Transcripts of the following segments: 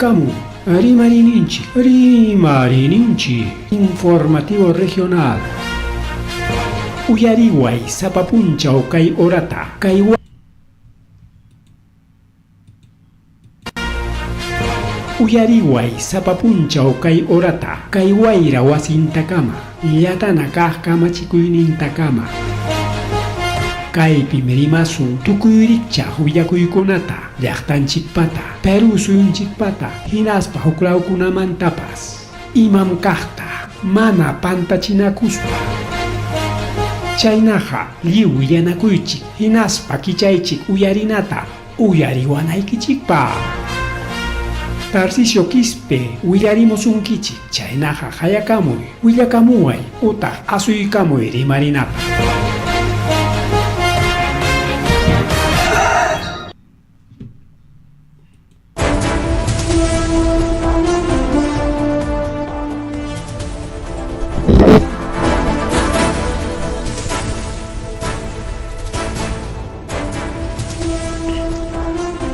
Chayaykamun Rimariyninchik, Rimariyninchik, Informativo Regional. Uyariway sapa punchaw kay horata, kay Uyariway sapa punchaw kay horata, kay wayra wasintakama, llatana kaq kamachikuynintakama. Kaypim rimasun tukuy rikchaq willakuykunata, llaqtanchikpata, Perú suyunchikpata, hinaspa huklawkunamantapas. Imam kaqta, mana pantachinakuspa. Chaynaqa, lliw willanakuychik, hinaspa kichaychik uyarinata uyariwanaykichikpaq. Tarcisio Quispe willarimusunkichik, chaynaqa qayakamuy, willakamuway utaq asuykamuy rimarinapaq.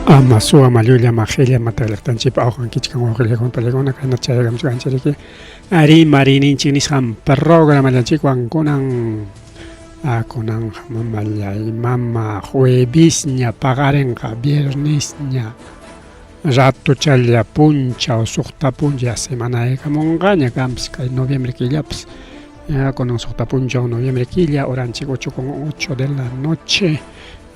Ama suwa mallulla maqilla matallaqtanchikpa awqankichkan wawqillakuna pallakuna kayna chayakamuchkanchik Rimariyninchik nisqan programallanchikwan kunan kunanqa mamallay mama juevisña paqarinqa viernesña ratuchalla punchaw suqta punchaw semanaykamunqaña kanpas kay noviembre killapas kunan suqta punchaw noviembre killa horanchik ocho con ocho de la noche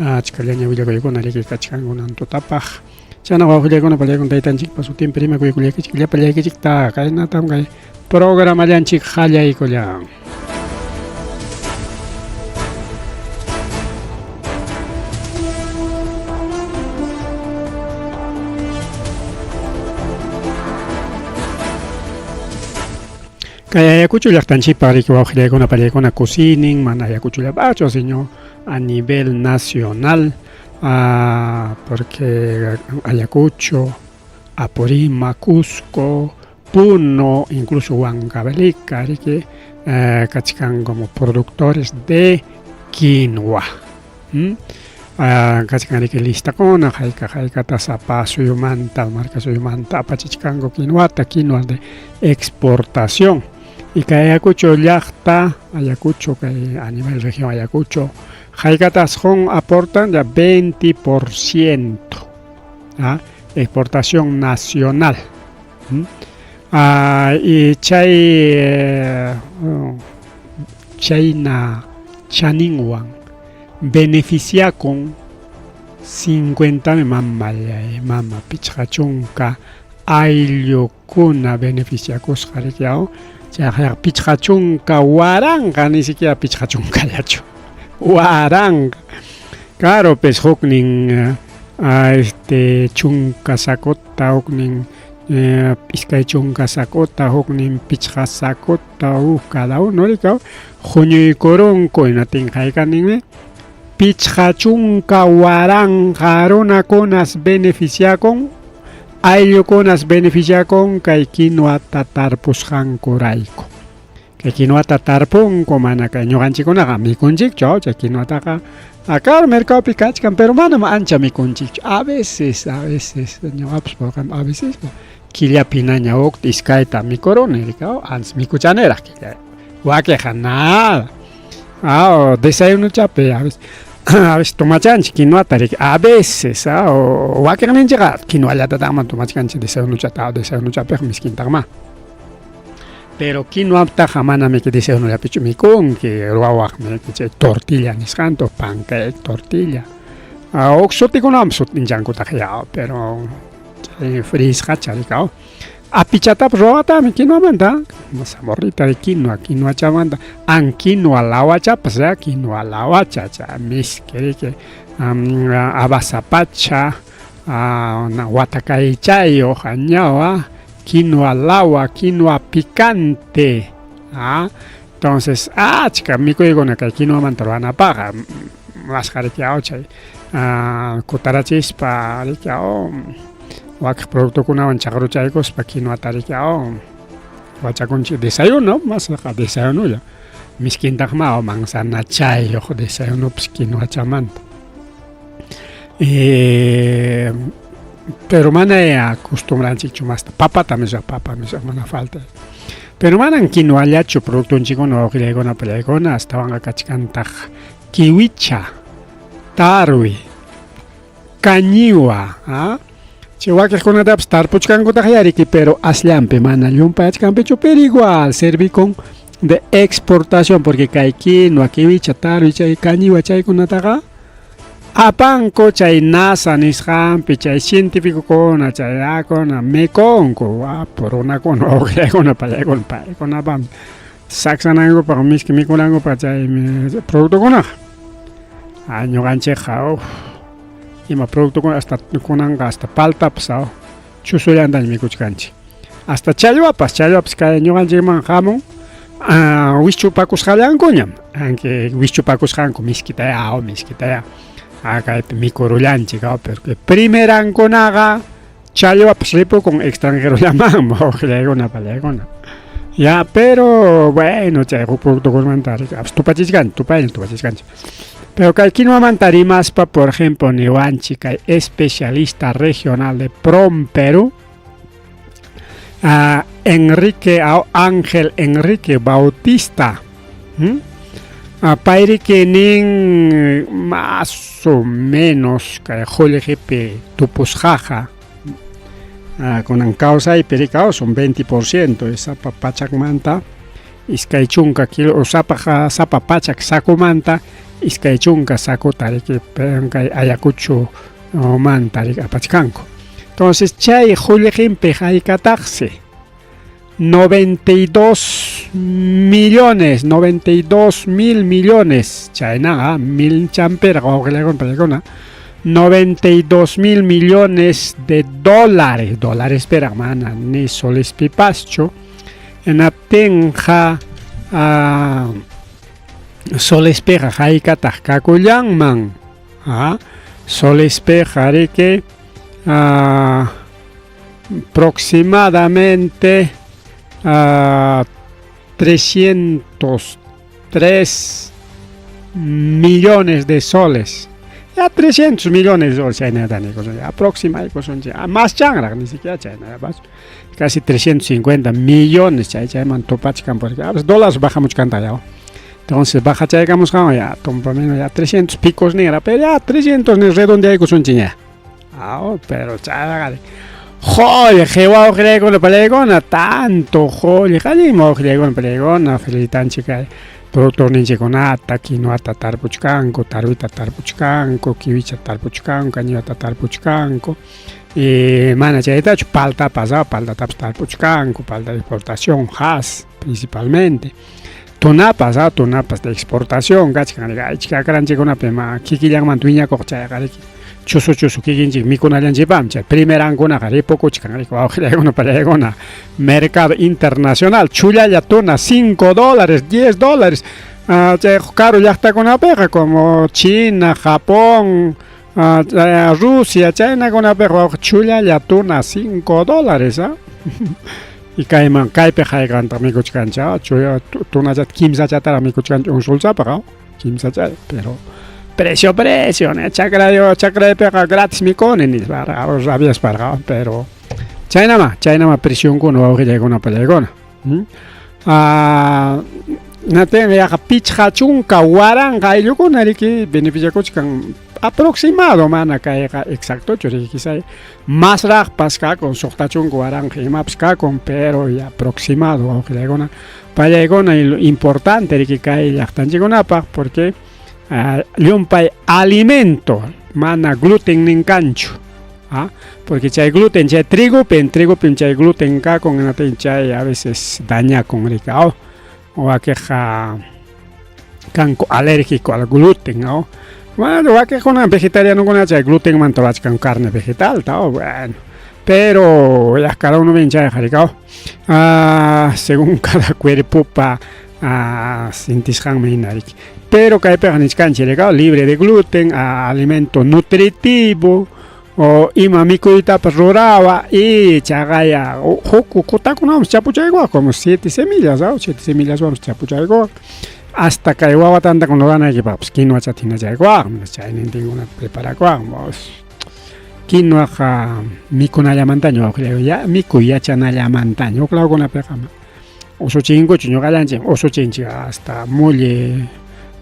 achkallaña willakuykuna riki kachkan kunan tutapaq Chayna wawqillaykuna pallaykuna taytanchikpa sutinpi rimakuykullaykichik llapallaykichikta kaynatam kay programallanchik qallaykullan. Kay Ayacucho llaqtanchikpa riki wawqillaykuna pallaykuna kusiynin mana Ayacuchollapaqchu sino a nivel nacional. Ah, porque Ayacucho, Apurímac, Cusco, Puno, incluso Huancavelica, riki eh, kachkan como productores de quinoa. ¿Mm? Ah, kachkan riki listakuna hayka haykata sapa suyumanta, marka suyumanta apachichkanku quinoata, quinoa de exportación. Y kay Ayacucho llaqta, Ayacucho kay a nivel región Ayacucho, haykatas qun aportan ya 20% ¿ah? exportación nacional. ¿Mm? Ah, y chay chayna chaninwan beneficiakun 50 mamallay mama pichqa chunka ayllukuna beneficiakusqa riki aw chayqa 50,000 ni siquiera pichqa chunkallachu waranqa claro pues huknin este chunka sacota huknin 20 sacota huknin 5 sacota huk cada uno riki aw huñuykurunku hinatin haykaninmi 50,000 runakunas beneficiakun ayllukunas beneficiakun kay kinuata tarpusqankurayku. Kay kinuata tarpunku mana kay ñuqanchikkunaqa mikunchikchu chay kinuataqa acá mercadopi kachkan pero manam ancha mikunchikchu a veces a veces ñuqapas a veces killapinaña hukta iskayta mikuruni riki antes mikuchaniraq killa wakinqa nada ah desayunochapi a veces a veces tomachanchik kinuata riki a veces wakinninchikqa kinuallatataqman tomachkanchik desayunochata desayunochapiqa miskintaqma pero kinuataqa manami desayunollapichu mikunki ruwawaqmi chay tortilla nisqanta pancake tortilla huk sutikunawanpas sutinchankutaq ya pero chay frisqacha riki apichatapas ruwataqmi kinuamanta zamorrita de quinoa kinuachamanta an quinoa lawachapas ya quinoa lawacha chay miski riki abasapacha watakaychayuq añawa quinoa lawa quinoa picante ah entonces achka mikuykuna kay kinuamanta ruwanapaqqa masqa riki chay kutarachispa riki wakiq productokunawan chaqruchaykuspa kinuata riki wachakunchik desayuno masqa desayunolla miskintaqma manzanachayuq desayunopas kinuachamanta. Pero mana acostumbranchikchu masta papata misha, papa misha mana falta. Pero manan quinoallachu productonchikkuna wawqillaykuna pallaykuna astawanqa kachkantaq kiwicha, tarwi, kañiwa, ¿ah? Chay wakiqkunatapas tarpuchkankutaq yariki, pero asllanpi mana llumpay achkanpichu, pero igual servikun de exportación porque kay quinoa, kiwicha, tarwi, chay kañiwa chaykunataqa apanku chay NASA nisqanpi chay cientificokuna chay akuna mikunku apu runakuna wawqillaykuna pallaykuna paykunapaqmi saksanankupaq miski mikunankupaq chay productokunaqa a ñuqanchikqa uf ima productokuna hasta kunanqa hasta paltapas chusullantaña mikuchkanchik hasta challwapas challwapas kay ñuqanchikman hamun wischupakusqallankuñam aunque wischupakusqanku miskitaya miskitaya kaypi mikurullanchik pero primerankunaqa challwapas ripukun extranjerollaman wawqillaykuna pallaykuna ya pero bueno chay huk productokunamanta tupachichkanchik tupaylla tupachichkanchik pero kay quinoamanta rimaspa por ejemplo niwanchik kay especialista regional de Prom Perú Enrique Ángel Enrique Bautista payriki nin más o menos kay qullqipi tupusqaqa kunan kawsaypi rikaw son 20% sapa pachakmanta 20 kilo sapa sapa pachak sakumanta 20 sakuta riki kay Ayacucho manta riki apachkanku entonces chay qullqinpi haykataqsi 92 millones 92 mil millones chaynaqa mil champera wawqillaykuna pallaykuna 92 mil millones de dólares dólares peraq mana ni solespipaschu hinaptinqa solespiqa haykataq kakullanman solespiqa riki aproximadamente 303 millones de soles. Ya 300 millones de soles chaynata aproximaykusunchik más chanraq ni siquiera chayna casi 350 millones chay chayman tupachkan porque a veces dólares bajamuchkanta ya entonces bajachaykamusqanwan ya tumpa menos ya 300 picos nira pero ya 300 ni redondeaykusunchik ña pero chayqa qullqi wawqillaykuna pallaykuna tanto qullqi allinmi wawqillaykuna pallaykuna felicitanchik kay productorninchikkunata quinoata tarpuchkanku tarwita tarpuchkanku kiwicha tarpuchkanku kañiwata tarpuchkanku y mana chaytachu paltapas paltatapas tarpuchkanku palta de exportación has principalmente tunapas tunapas de exportación kachkan achka akranchikkunapi ma kikillanmanta wiñakuq chayqa riki chusu chusu kikinchik mikunallanchikpaqmi chay primerankunaqa ripukuchkan riki wawqillaykuna pallaykuna mercado internacional chullalla tuna 5 dólares 10 dólares chay karu llaqtakunapiqa como China, Japón, Rusia chaynakunapiqa wawqi chullalla tuna 5 dólares y kayman kaypi haykantaq mikuchkanchik tunachata kimsachataraq mikuchkanchik un solchapaq kimsachay pero precio precio chakrayo chakraypiqa gratis mikuni nispa rabiasparqa pero chaynama chaynama presionkuna wawqillaykuna pallaykuna natin yaqa 50,000 ayllukuna riki beneficiakuchkan aproximado mana kayqa exactochu riki quizá masraqpas kakun 60,000 imapas kakun pero ya aproximado wawqillaykuna pallaykuna y lo importante riki kay llaqtanchikkunapaq porque llumpay alimento mana gluten nin kanchu porque chay gluten chay trigopim trigopim chay gluten kakun hinaptin chay a veces dañakun riki wakiqqa kanku alérgico al gluten bueno wakiqkuna vegetarianokuna chay glutenmanta rurachkan carne vegetalta bueno pero ya cada uno bien chayqa riki según cada cuerpopa sintisqanman hina riki pero kaypiqa nichkanchik riki libre de gluten alimento nutritivo o ima mikuytapas rurawa y chaqaya huk kutakunawanpas chapuchaykuwaq como 7 semillas 7 semillaswanpas chapuchaykuwaq hasta kay wawa tantakuna ruranaykipaqpas quinoachata hinachaykuwaq chaynintinkunata preparakuwaq. Kinuaqa mikunallamantaña wawqillayku, ya mikuy yachanallamantaña. Huk lawkunapiqa usuchinkuchu, ñuqallanchik usuchinchik hasta mulli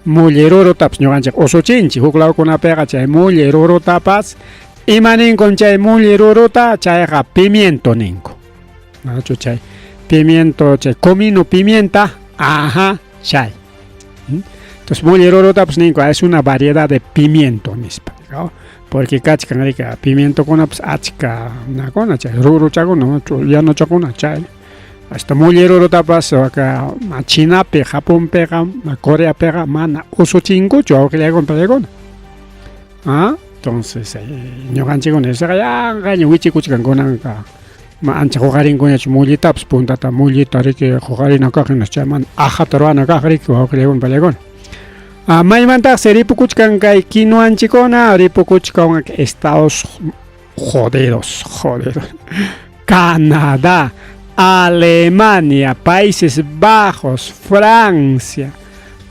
mulli rurutapas ñuqanchik usuchinchik. Huk lawkunapiqa chay mulli rurutapas ima ninkun chay mulli ruruta? Chayqa pimiento ninku. Nachu chay pimiento, chay comino pimienta, ajá, chay. Entonces mulli rurutapas ninku, es una variedad de pimiento nispa. ¿No? Porque kachkan rika pimientokunapas achka nakuna chay ruruchakuna, llanochakuna chay. Hasta mulli rurutapas waka Chinapi, Japonpiqa, Coreapiqa mana usuchinkuchu wawqillaykuna paykuna. Ah, entonces ñuqanchikkuna esaqa yanqaña wichikuchkan kunanqa ma ancha huqarinkuñachu mullitapas puntata mullita riki huqarina kaq hinas chaymanta aqhata ruwana kaq riki wawqillaykuna paykuna. Ah, maymantaqsi ripukuchkan kay kinuanchikuna ripukuchkan Estados jodidos, jodidos. Canadá, Alemania, Países Bajos, Francia.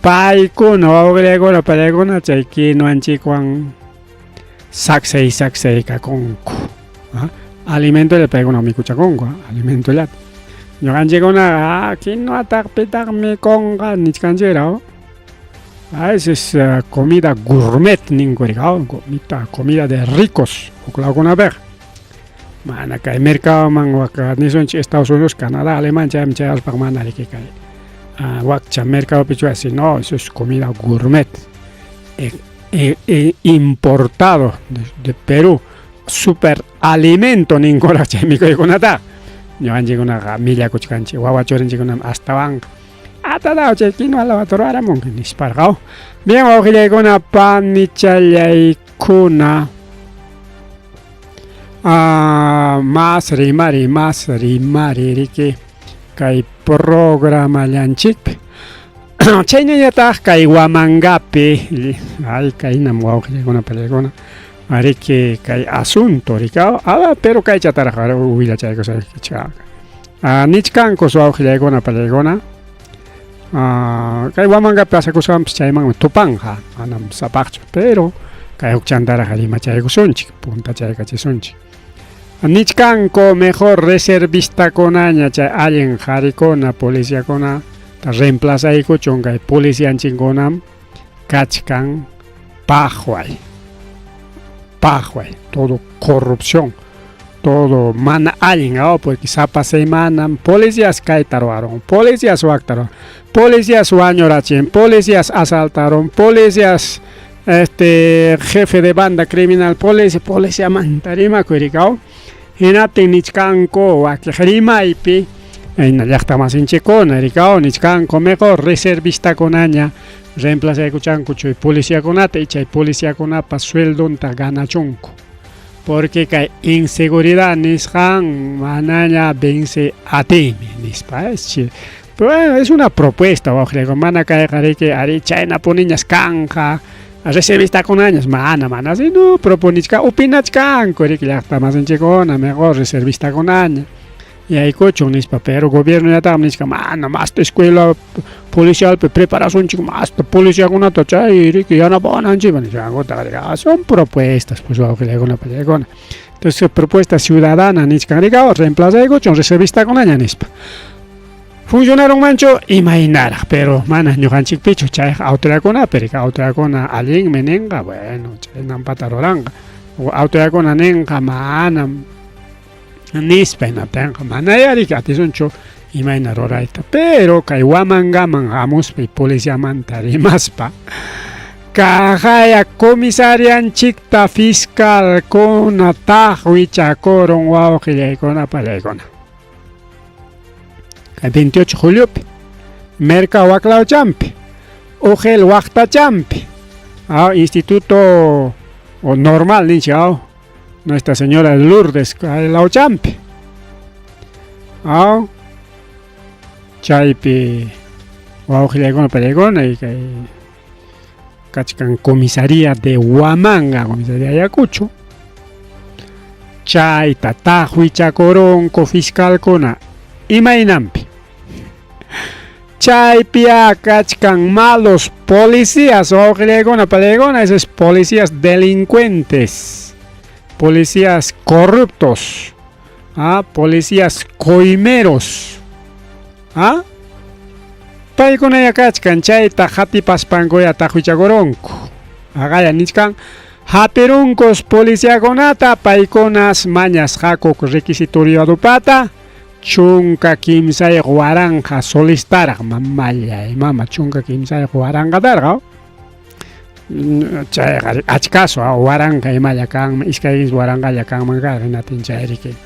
Paykuna, wawqillaykuna, paykuna chay kinuanchikwan saksay saksay kakunku. ¿Ah? Alimento paykuna mikuchakunku, alimentollata. Ñuqanchikkunaqa kinuataq pitaq mikunqa nichkanchikra. Ah, esa es comida gourmet ninku comida, comida de ricos huk lawkunapiqa. Mana kay mercadoman waka nisunchik Estados Unidos, Canadá, Alemania chayman chayaspaqa mana riki kay wakcha mercadopichu así, no, eso es comida gourmet importado de Perú, super alimento ninkuraq chay mikuykunataqa. Ñuqanchikkunaqa millakuchkanchik, wawa churinchikkunam astawanqa atadao chay quinua lawata ruwaramunki nisparqa. Bien, wawqillaykuna, panichallaykuna, más rimari, más rimari riki kay programallanchikpi. Chaynañataq kay Huamangapi, ay kaynam wawqillaykuna panillaykuna, ariki kay asunto rika, ah, pero kaychataraq willachaykusaykichik. Nichkankus wawqillaykuna panillaykuna, kay Huamangapi pasakusqanpas chaymanmi tupanqa, manam sapaqchu, pero kay hukchantaraq rimachaykusunchik, puntachaykachisunchik. Nichkanku mejor reservistakunaña chay allin qarikuna, policiakuna reemplazaykuchun kay policianchikkunam kachkan paqway, paqway, todo corrupción, todo mana allin, oh, porque sapa semanam policías kayta ruwarun, policías wakta ruwarun, policías wañurachin, policías asaltaron, policías jefe de banda criminal, policía, policiamanta rimakuy rikaw. Hinaptin nichkanku wakiq rimaypi ayna llaqta masinchikkuna rikaw nichkanku mejor reservistakunaña reemplazaykuchanku chay policiakunata y chay policiakunapa sueldonta ganachunku. Porque kay inseguridad nisqan manaña vence atinmi nispa. Pero bueno, es una propuesta, wawqillaykuna, mana kayqa riki ari chaynapuniñas kanqa reservistakunañas mana mana sino proponichka opinachkanku riki llaqta masinchikkuna mejor reservistakunaña yaykuchun nispa, pero gobiernoñataqmi nichkan mana masta escuela policialpi preparasunchik masta policiakunata chay riki yanapawananchikpaq nichkankutaq riki. Son propuestas pues wawqillaykuna pallaykuna. Entonces propuesta ciudadana nichkan riki reemplazaykuchun reservistakunaña nispa. Funcionarunmanchu imaynaraq, pero mana ñuqanchikpichu chayqa autoridadkunapi riki, autoridadkuna allinmi ninqa, bueno, chaynampata ruranqa. Autoridadkuna ninqa manam nispa hinaptinqa manaya riki atisunchu imayna rurayta. Pero kay Huamangaman hamuspa policiamanta rimaspa kaqaya comisarianchikta fiscalkuna taqwichakurun wawqillaykuna pallaykuna. Kay 28 juliopi Mercado Waklawchampi, Ugel Waqtachampi, Instituto o normal ninchik, Nuestra Señora de Lourdes lawchampi. Chaypi wawqillaykuna pallaykuna y kay kachkan comisaría de Huamanga, comisaría de Ayacucho. Chayta taqwichakurunku fiscalkuna imaynanpi. Chaypi kachkan malos policías, wawqillaykuna pallaykuna, esos policías delincuentes. Policías corruptos, ¿ah? Policías coimeros. ¿Ah? Paykunaya kachkan chayta hatipaspankuya taqwichakurunku. Aqaya nichkan hapirunkos policiakunata paykunas mañasqaku requisitoriadupata 13,000 solistaraq mamallay mama 13,000tarqa. Chayqa achkasu waranqa imalla kanman iskay waranqalla kanman karqa hinatin chayriki.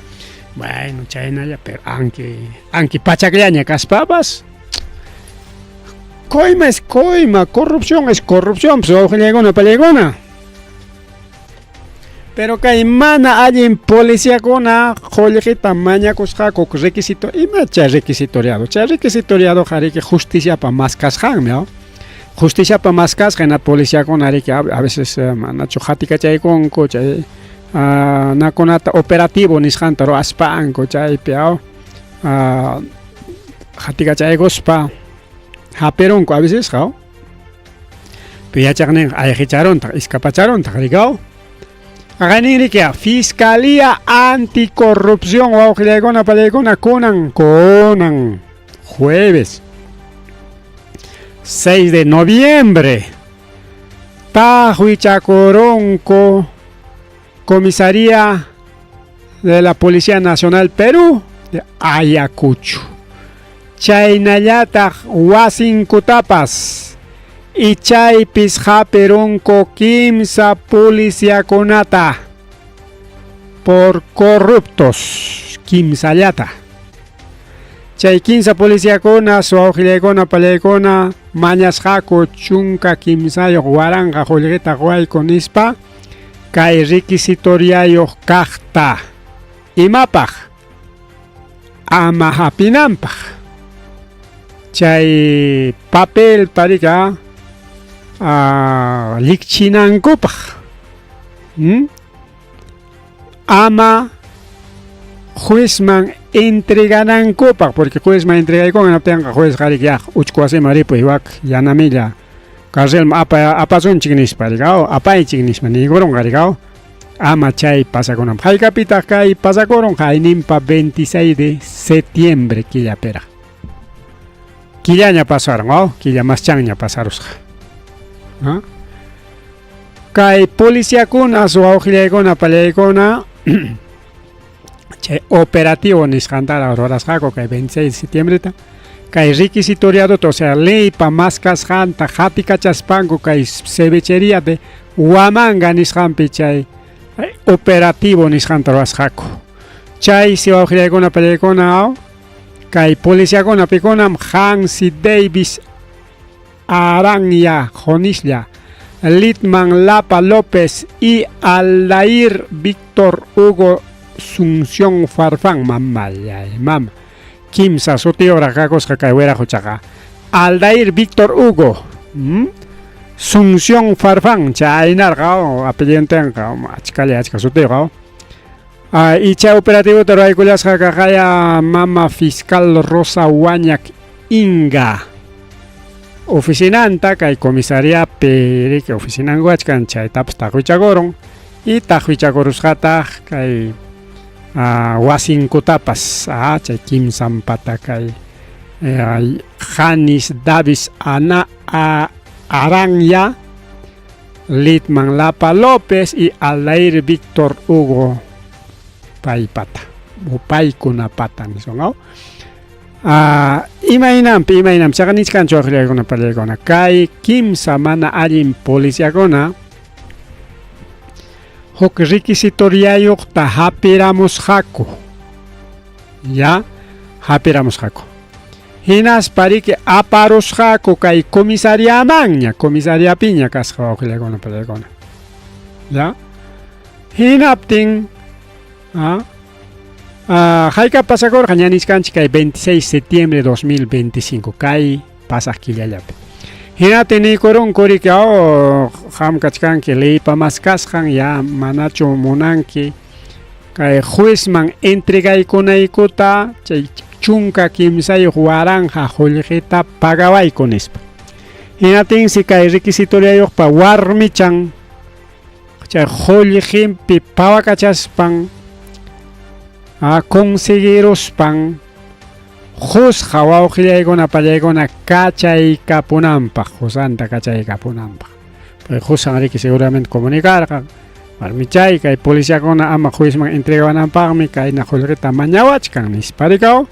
Bueno, chaynalla, pero anki pachakllaña kaspapas coima es coima, corrupción es corrupción, pues wawqillaykuna pallaykuna. Pero kay mana allin policiakuna qullqita mañakusqaku requisito, ima chay requisitoriado, chay requisitoriado riki justiciapa maskasqanmi, justiciapa maskasqa hina policiakuna riki a veces manachu qatikachaykunku chay nakunata operativo nisqanta ruwaspanku chaypi qatikachaykuspa hapirunku a veces pero yachaqninqa ayqicharuntaq iskapacharuntaq rikaw. Aqaynin riki Fiscalía Anticorrupción wawqillaykuna pallaykuna kunan jueves 6 de noviembre taqwichakurunku Comisaría de la Policía Nacional Perú de Ayacucho. Chaynallataq wasinkutapas y chaypis hapirunku kimsa policiakunata por corruptos kimsallata. Chay kimsa policiakuna wawqillaykuna pallaykuna mañasqaku 13,000 qullqita quwayku nispa kay requisitoriayuq kaqta imapaq ama hapinanpaq chay papel parika likchinankupaq ama juezman entreganankupaq porque juezman entregaykunqa hinaptinqa juez qariki ya uchku wasiman ripuy wak yanamilla carcelman apasunchik nispa rikaw apaychik nispa niykurunqa rikaw ama chay pasakunanpaq. Haykapitaq kay pasakurun hayninpa 26 de septiembre killapiraq. Killaña pasaron, killa maschanña pasarusqa. Kay policiakuna wawqillaykuna pallaykuna chay operativo nisqantara rurasqaku kay 26 de septiembreta kay requisitoriaduta, o sea, leypa maskasqanta qatikachaspanku kay cevichería de Huamanga nisqanpi chay operativo nisqanta rurasqaku. Chay si wawqillaykuna pallaykuna kay policiakuna pikunam Hansi Davis Aranya Jonislla, Litman Lapa López y Aldair Víctor Hugo Sunción Farfán. Mamallay mama kimsa sutiyuqraq kakusqa kay wiraquchaqa Aldair Víctor Hugo Sunción Farfán chaynarqa apelliduntinqa achkalla achka sutiyuq. Y chay operativota ruraykullasqa kaqaya mama fiscal Rosa Huañac Inga oficinanta kay comisariapi riki oficinanku achkan chaytapas taqwichakurun y taqwichakurusqataq kay wasinkutapas chay kimsanpata kay Janis Davis Ana Aranya, Litman Lapa López y Aldair Víctor Hugo paypata o paykunapata niswan. Imaynanpi imaynanpi chaqa nichkanchu wawqillaykuna pallaykuna kay kimsa mana allin policiakuna huk requisitoriayuqta hapiramusqaku ya hapiramusqaku hinaspa riki aparusqaku kay comisariamanña comisariapiña kasqa wawqillaykuna pallaykuna ya hinaptin haykap pasakurqa ña nichkanchik kay 26 de septiembre de 2025 kay pasaq killallapi hinaptin niykurunku riki qam kachkanki leypa maskasqan ya manachu munanki kay juezman entregaykunaykuta chay 13,000 qullqita pagawayku nispa. Hinaptinsi kay requisitoriayuqpa warmichan Chay qullqinpi pawakachaspan conseguiruspan qusqa wawqillaykuna pallaykuna kachaykapunanpaq, qusanta kachaykapunanpaq. Pay qusan riki seguramente comunicarqan, warmichay kay policiakuna ama juezman entregawananpaqmi kayna qullqita mañawachkan nispa rikaw.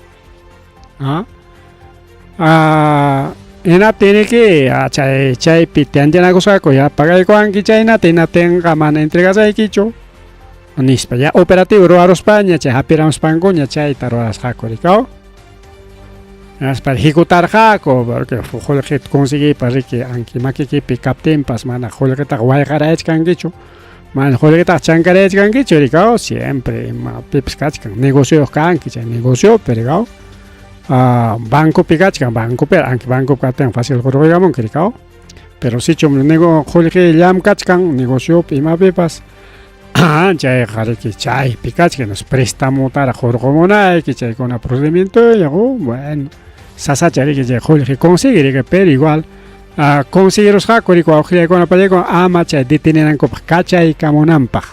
Hinaptin riki chay chaypi tantiyanakusqaku ya pagaykuwanki chaynata hinaptinqa mana entregasaykichu nispa ya operativo ruwaruspaña chay hapiramuspankuña chayta rurasqaku rikaw. Hinaspa hikutarqaku porque qullqita conseguiypa riki anki makikipi kaptinpas mana qullqitaqa wayqarayachkankichu mana qullqitaqa chankarayachkankichu rikaw siempre imapipas kachkan negocioyuq kanki chay negociopi rikaw bancopi kachkan bancopi anki bancopi kaptin fácil qurquykamunki rikaw pero sichum qullqi llamkachkan negociopi imapipas chayqa riki chaypi kachkan prestamotaraq hurqumunayki chaykuna procedimientolla bueno sasacha riki chay qullqi consigue riki pero igual conseguirusqaku riki wawqillaykuna pallaykuna ama chay detenenankupaq kachaykamunanpaq.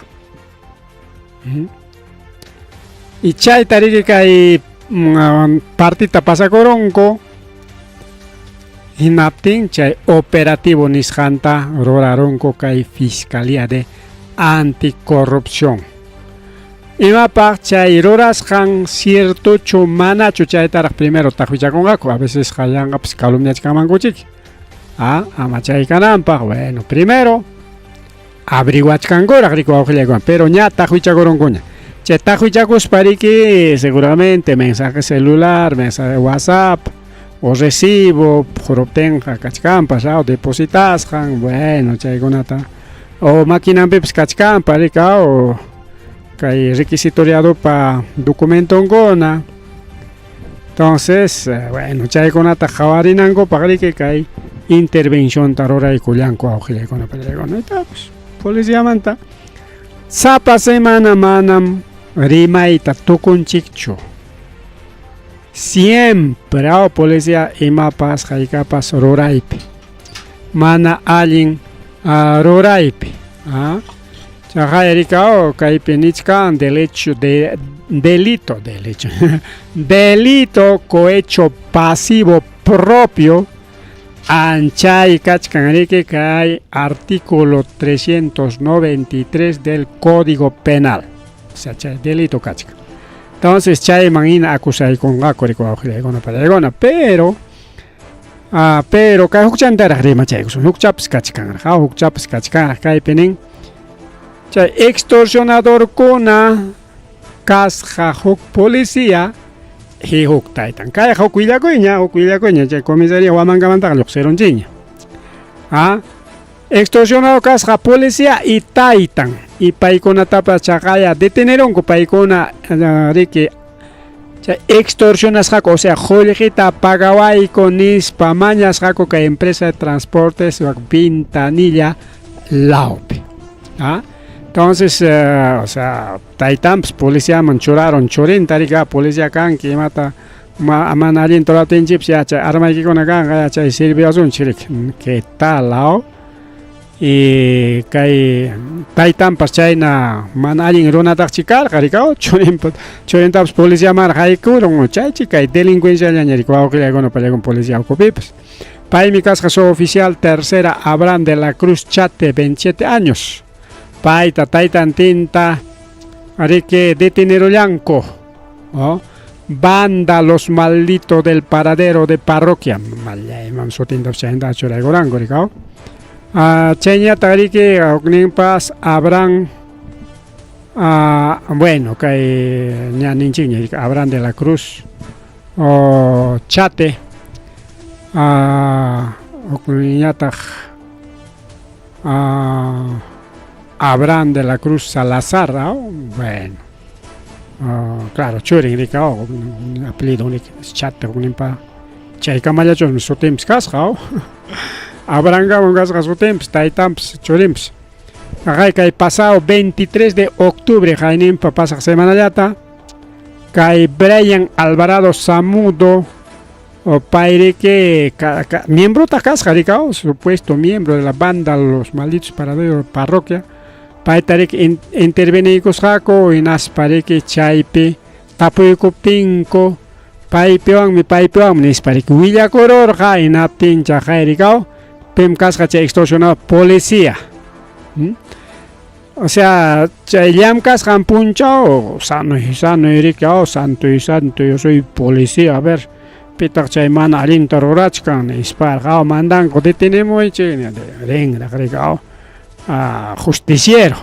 Y chayta riki kay partita pasakurunku hinaptin chay operativo nisqanta rurarunku kay Fiscalía de Anticorrupción. Imapaq chay rurasqan ciertochu manachu chaytaraq primero taqwichakunqaku a veces yanqapas calumniachkanmankuchik ama chay kananpaq bueno primero averiguachkankuraq riki wawqillaykuna pero ña taqwichakurunkuña chay taqwichakuspa riki seguramente mensaje celular mensaje WhatsApp o recibo quruptinqa kachkanpas o depositasqan bueno chaykunata o maquinanpipas kachkanpa riki o kay requisitoriadopa documentonkuna entonces bueno chaykunata qhawarinankupaq riki kay intervencionta ruraykullanku wawqillaykuna pallaykuna pues policiamanta sapa semana manam rimayta tukunchikchu siempre aw policía imapas haykapas ruraypi mana allin ruraypi chaqay rikaw kaypi nichkan derecho de delito derecho delito cohecho pasivo propio anchay kachkan riki kay artículo 393 del Código Penal o sea chay delito kachkan entonces chayman hina acusaykunqaku riki wawqillaykuna pallaykuna pero pero kay hukchantaraq rimachaykusun hukchapas kachkanraq hukchapas kachkanraq kaypi nin chay extorsionadorkuna kasqa huk policía y huk taytan kayqa huk willakuyña chay comisaría Huamangamantaqa lluqsirunchikña extorsionador kasqa policía y taytan y paykunatapas chaqaya detenerunku paykuna riki chay extorsionasqaku o sea qullqita pagawayku nispa mañasqaku kay empresa de transportes Ventanilla lawpi entonces o sea taytanpas policiaman churaron churinta riki policía kanki imata mana allinta ruraptinchikpas ya chay armaykikuna kanqa ya chay sirviwasunchik riki que tal y kay taytanpas chayna mana allin runataqchi karqa riki churintapas policiamanraq haykurun chaychi kay delincuenciallaña riki wawqillaykuna pallaykuna policía ukupipas paymi kasqa suboficial tercera Abraham de la Cruz Chate 27 años payta taytantinta riki detenerullanku banda los malditos del paradero de parroquia mallayman sutintapas chayta churaykuranku riki chayñataq riki hukninpas Abraham bueno kay ña ninchikña Abraham de la Cruz Chate hukninñataq Abraham de la Cruz Salazar bueno claro churin riki apellido Chate hukninpa chaykamallachusmi sutinpas kasqa Abrahamkaman kasqa sutinpas taytanpas churinpas Aqay kay pasado 23 de octubre qayninpa pasaq semanallata kay Brian Alvarado Zamudo payriki miembrotaq kasqa riki supuesto miembro de la banda Los Malditos Paraderos Parroquia. Payta riki interveniykusqaku hinaspa riki chaypi tapuykuptinku paypiwanmi paypiwanmi nispa riki willakururqa hinaptin chaqayrikaw pim kasqa chay extorsionado policía. ¿Mm? O sea, chay llamkasqan punchaw sanoy sanoy riki oh, santoy santo yo soy policía a ver pitaq chay mana allinta rurachkan nisparqa oh, mandanku detenemuychik rinraq riki oh, ah, justiciero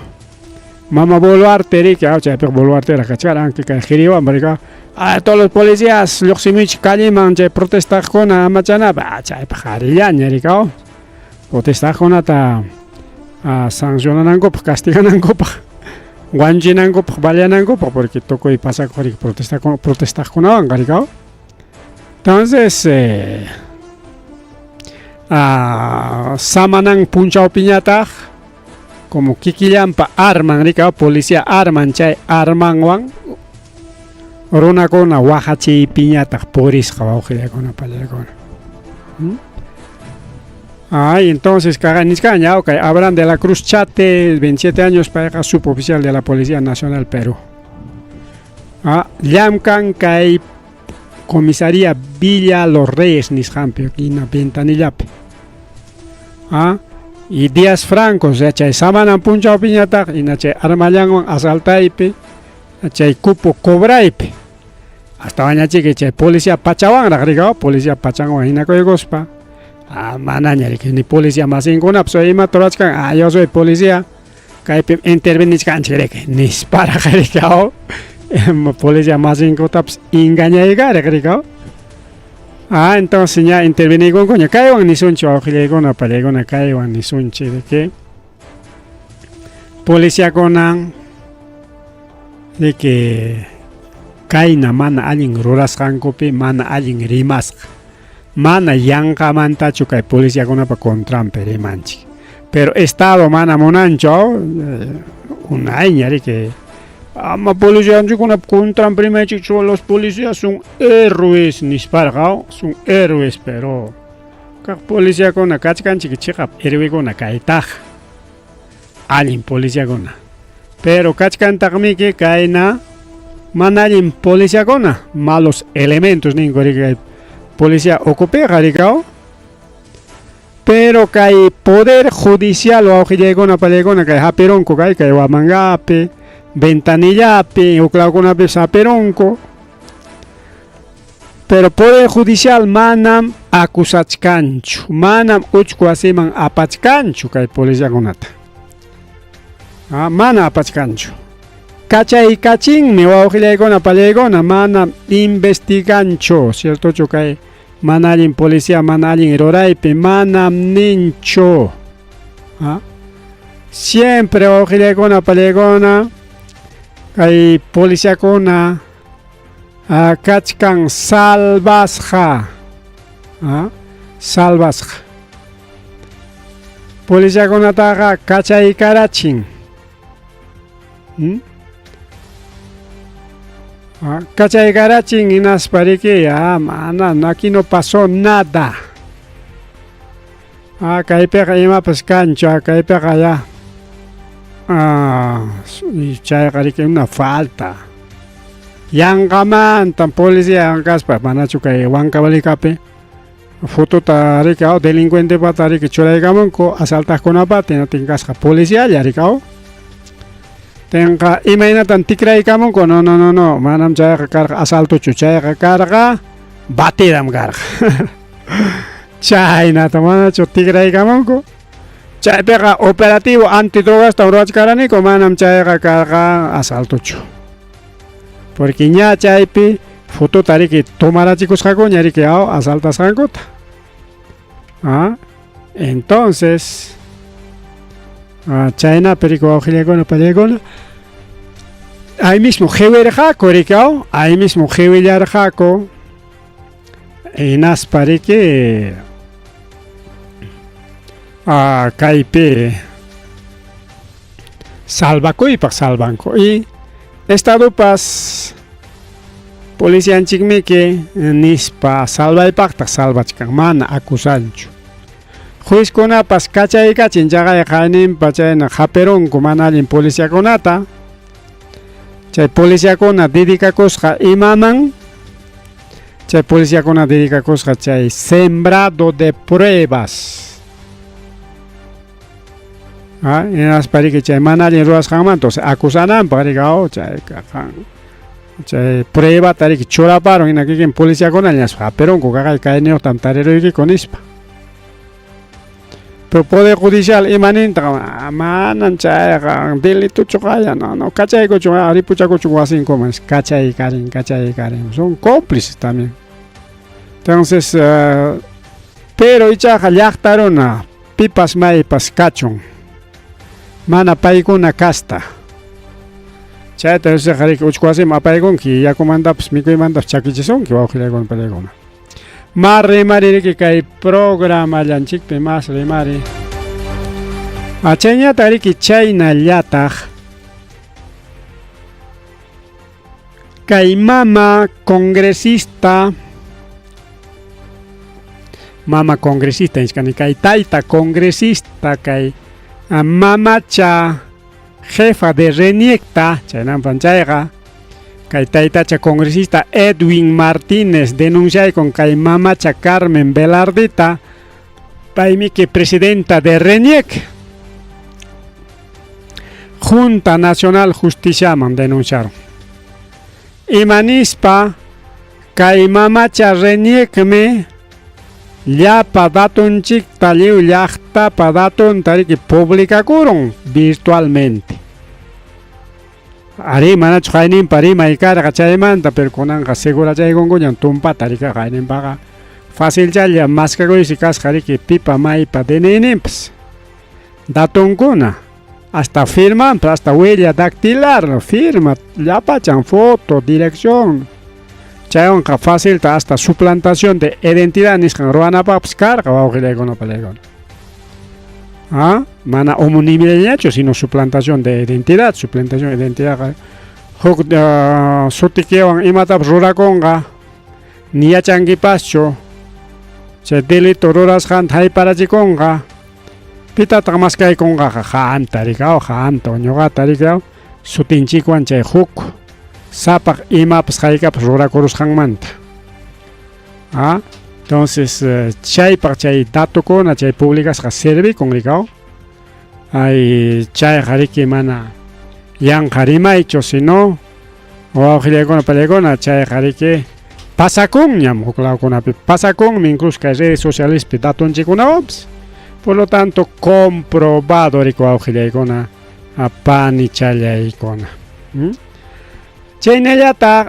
mama Boluarte riki oh, chaypiqa Boluarte kachkaran kay jiriwan riki ah, todos los policías lluqsimuychik calleman chay protestaqkuna amachanapaq ah, chaypiq qarillaña riki oh. Protestaqkunata ah, sancionanankupaq castiganankupaq wanchinankupaq baleanankupaq porque tukuy pasakuq riki protestaqkunawanqa riki oh. Entonces eh, ah, samanan punchawpiñataq como kikillanpa arman riki policía arman chay armanwan runakuna waqachiypiñataq purisqa wawqillakuna pallakuna. ¿Mm? Ay, entonces, nichkaña, ok, Abraham de la Cruz Chate, 27 años, payqa suboficial de la Policía Nacional Perú. Ah, llamkan kay comisaría Villa Los Reyes nisqanpi, hina Ventanillapi. Ah, y Díaz Franco, o sea, chay samanan punchawpiñataq, hina chay armallanwan asaltaypi, chay cupo cobraypi. Hasta wañachiki chay policía pachawanraq rikaw, policía pachanwan hinakuykuspa. Ah, manaña riki, ni policía masinkunapas imata rurachkan, ah, yo soy policía, kaypim intervenichkanchik riki, nisparaq rikaw, policía masinkutapas engañaykariq rikaw. Ah, entonces ña interveniykunkuña, kaywan nisunchik wawqillaykuna, pallaykuna, kaywan nisunchik de que policiakuna de que kayna mana allin rurasqankupi mana allin rimasqa. Mana yanqamantachu kay policiakunapa contranpi rimanchik. Pero Estado mana munanchu, unayña riki ama policianchikkunapa contranpi rimaychikchu, los policías son héroes nisparqa, son héroes, pero kaq policiakuna kachkanchik chiqap héroekuna kaytaqa, allin policiakuna. Pero kachkantaqmiki kayna mana allin policiakuna, malos elementos ninku riki kay policía ukupiqa rikaw. Pero kay poder judicial wawqillaykuna pallaykuna kay hapirunku kay kay Huamangapi, Ventanillapi, huklawkunapis hapirunku. Pero poder judicial manam acusachkanchu, manam uchku wasiman apachkanchu kay policiakunata. Ah, mana apachkanchu. Kachaykachinmi wawqillaykuna pallaykuna, manam investiganchu, ciertochu kay mana allin policía, mana allin ruraypi, manam ninchu. Ah? Siempre wawqillaykuna pallaykuna, kay policiakuna ah, kachkan salvasqa. Ah, salvasqa. Policiakunataqa kachaykarachin. ¿Mm? Ah, kachaykarachin hinaspa riki, ah, mana, aquí no pasó nada. Ah, kaypiqa imapas kanchu, ah, kaypiqa ya. Ah, chayqa riki una falta. Yanqamantan policía kaspa, manachu kay Huancavelicapi fotota riki, oh, delincuentepata riki churaykamunku asaltaqkunapata, hinatin kasqa policialla riki, oh. Tenqa imaynatan tikraykamunku, no, no, no, no, manam chayqa karqa asaltochu, chayqa karqa batidam karqa. Chaynata manachu tikraykamunku. Chaypiqa operativo antidrogasta ruwachkaraniku, manam chayqa karqa asaltochu. Porque ña chaypi fotota riki tomarachikusqakuña riki aw asaltasqankuta. Ah, entonces ah, chaynapi riki wawqillakuna pallaykuna ahí mismo qiwirqaku riki aw, ahí mismo qiwillarqaku hinaspa riki ah, kaypi salvakuypaq salvanku y estadopas policianchikmiki nispa salvaypaqtaq salvachkan mana acusanchu. Juezkunapas kachaykachin chaqay qayninpa chayna hapirunku mana allin policiakunata. Chay policiakuna dedicakusqa imaman? Chay policiakuna dedicakusqa chay sembrado de pruebas. Ah, hinaspa riki chay mana allin ruwasqanmanta, o sea, acusananpaq riki, oh, chay chay pruebata riki churaparun hina kikin policiakuna ñaspa hapirunku kaqay kayniyuqtam tariruykiku nispa. Pero Poder Judicial ima nintaq manan chayqa delitochu qaya no no kachaykuchun ripuchakuchun wasinkuman kachaykarin kachaykarin son cómplices también. Entonces uh, pero ichaqa llaqta runa pipas maypas kachun mana paykuna kasta chayta yusqa riki uchku wasiman apaykunki yakumantapas mikuymantapas chakichisunki wawqillaykuna pallaykuna. Mas rimari riki kay programallanchikpi mas rimari. Chayñataq riki chaynallataq kay mama congresista mama congresista nichkani kay tayta congresista kay mamacha jefa de Reniecta chaynampan chayqa kay taytacha congresista Edwin Martínez denunciaykun kay mamacha Carmen Velardita paymiki presidenta de RENIEC Junta Nacional Justiciaman denunciaron. Imanispa kay mamacha RENIECmi llapa datunchikta lliw llaqtapa datunta riki publicakurun virtualmente. Arí, manachu qayninpa rimay karqa chaymanta, pero kunanqa segurachaykunkuñam tumpata riki qayninpaqa facilchalla maskakuysi kasqa riki pipa maypa DNIninpas datunkuna hasta firmanpas hasta huella dactilar firma llapachan foto dirección chaywanqa facilta hasta suplantación de identidad nisqan ruwanapaqpas karqa wawqillaykuna pallaykuna. ¿Ah? Mana homonimiañachu sino suplantación de identidad, suplantación de identidad huk sutikiwan imatapas rurakunqa ni yachankipaschu chay delito rurasqanta hayparachikunqa pitataq maskaykunqaqa qamta rikaw qamta o ñuqata rikaw sutinchikwan chay huk sapaq imapas haykapas rurakurusqanmanta. ¿Ah? Entonces chaypaq chay datokuna chay publicasqa servikun rikaw ay chayqa riki mana yanqa rimaychu sino wawqillaykuna pallaykuna chayqa riki pasakunñam huk lawkunapi pasakunmi incluso kay redes socialespi datonchikkunawanpas por lo tanto comprobado riki wawqillaykuna panichallaykuna. Chaynallataq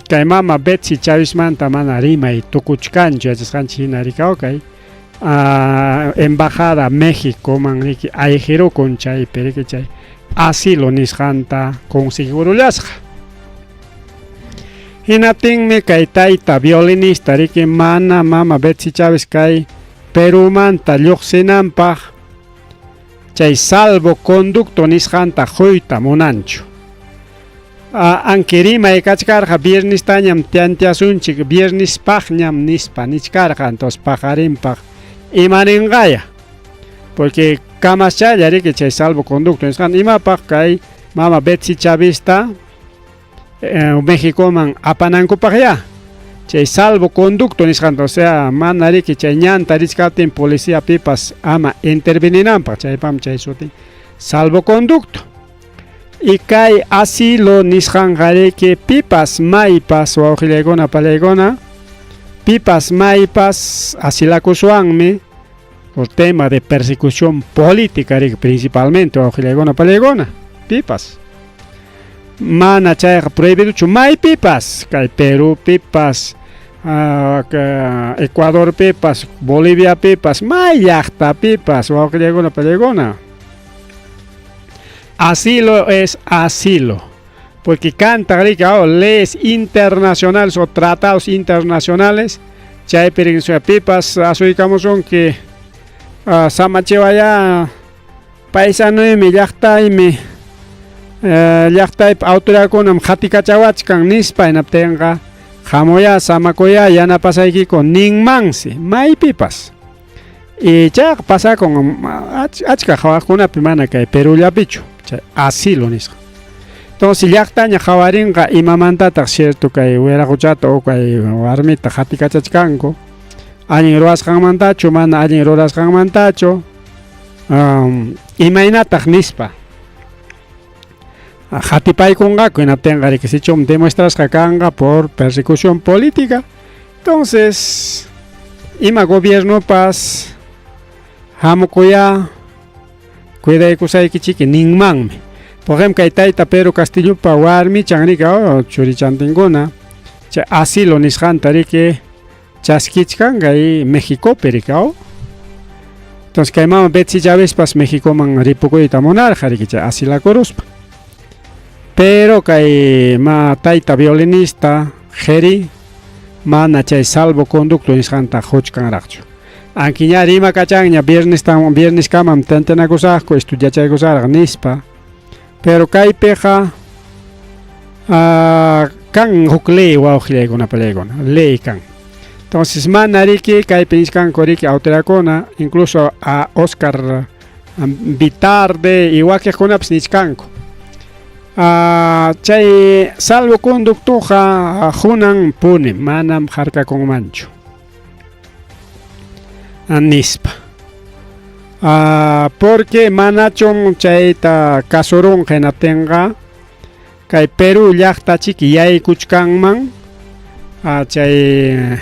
kay mama Betsy Chavismanta mana rimay tukuchkanchu yachasqanchik hina rikaw kay embajada Méxicoman riki ayqirukun chaypi riki chay asilo nisqanta consiguirullasqa. Hinaptinmi kay tayta violinista riki mana mama Betsy Chávez kay Perumanta lluqsinanpaq chay salvoconducto nisqanta quyta munanchu. Anki rimay kachkarqa viernistañam tanteasunchik viernispaqñam nispa nichkarqa entonces paqarinpaq imaninqaya porque kamaschalla riki chay salvoconducto nisqanta imapaq kay mama Betsy Chavista Mexicoman apanankupaqya chay salvoconducto nisqanta o sea mana riki chay ñanta richkaptin policía pipas ama interveninanpaq chaypam chay sutin salvoconducto. Y kay asilo nisqanqa riki pipas maypas wawqillaykuna pallaykuna pipas maypas asilakuswanmi por tema de persecución política riki principalmente wawqillaykuna pallaykuna pipas mana chayqa prohibidochu maypipas kay Perúpipas Ecuadorpipas Boliviapipas may llaqtapipas wawqillaykuna pallaykuna. Asilo es asilo porque canta riki leyes internacionales o tratados internacionales chaypi riki pipas asuykamusunki samachiwaya paisanuymi llaqtaymi llaqtaypi autoridadkunam qatikachawachkan nispa hinaptinqa hamuya samakuya yanapasaykiku ninmansi maypipas. Y chayqa pasakun achka qhawaqkunapi mana kay Perullapichu, chay asilo nisqa. Entonces llaqtaña qhawarinqa imamantataq cierto kay wiraquchata o kay warmita qatikachachkanku, allin ruwasqanmantachu, mana allin rurasqanmantachu, imaynataq nispa. Qatipaykunqaku hinaptinqa riki sichum demostrasqa kanqa por persecución política. Entonces, ima gobiernopas hamukuyá cuidaykusaykichiki ninmanmi. Por ejemplo, kay tayta Pedro Castillopa warmichan riki, oh, churichantinkuna, chay asilo nisqanta riki chaskichkan kay Mexicopi riki, oh. Entonces, kay mama Betsy Chavezpas Mexicoman ripukuyta munarqa riki chay asilakuruspa. Pero kay ma tayta violinista Jerry mana chay salvoconducto nisqanta quchkanraqchu. Anki ña rimakachanña viernestan vierneskamam tantenakusaqku estudiachaykusaraq nispa. Pero kaypiqa kan huk ley wawqillaykuna palaykuna, ley kan. Entonces mana riki kaypi nisqanku riki autoridadkuna incluso a Oscar Vitarde y wakiqkunapas nichkanku. Chay salvoconductoqa hunan puni manam harkakunmanchu nispa. Porque manachum chayta kasurunqa hinaptinqa kay Perú llaqtachiki yaykuchkanman chay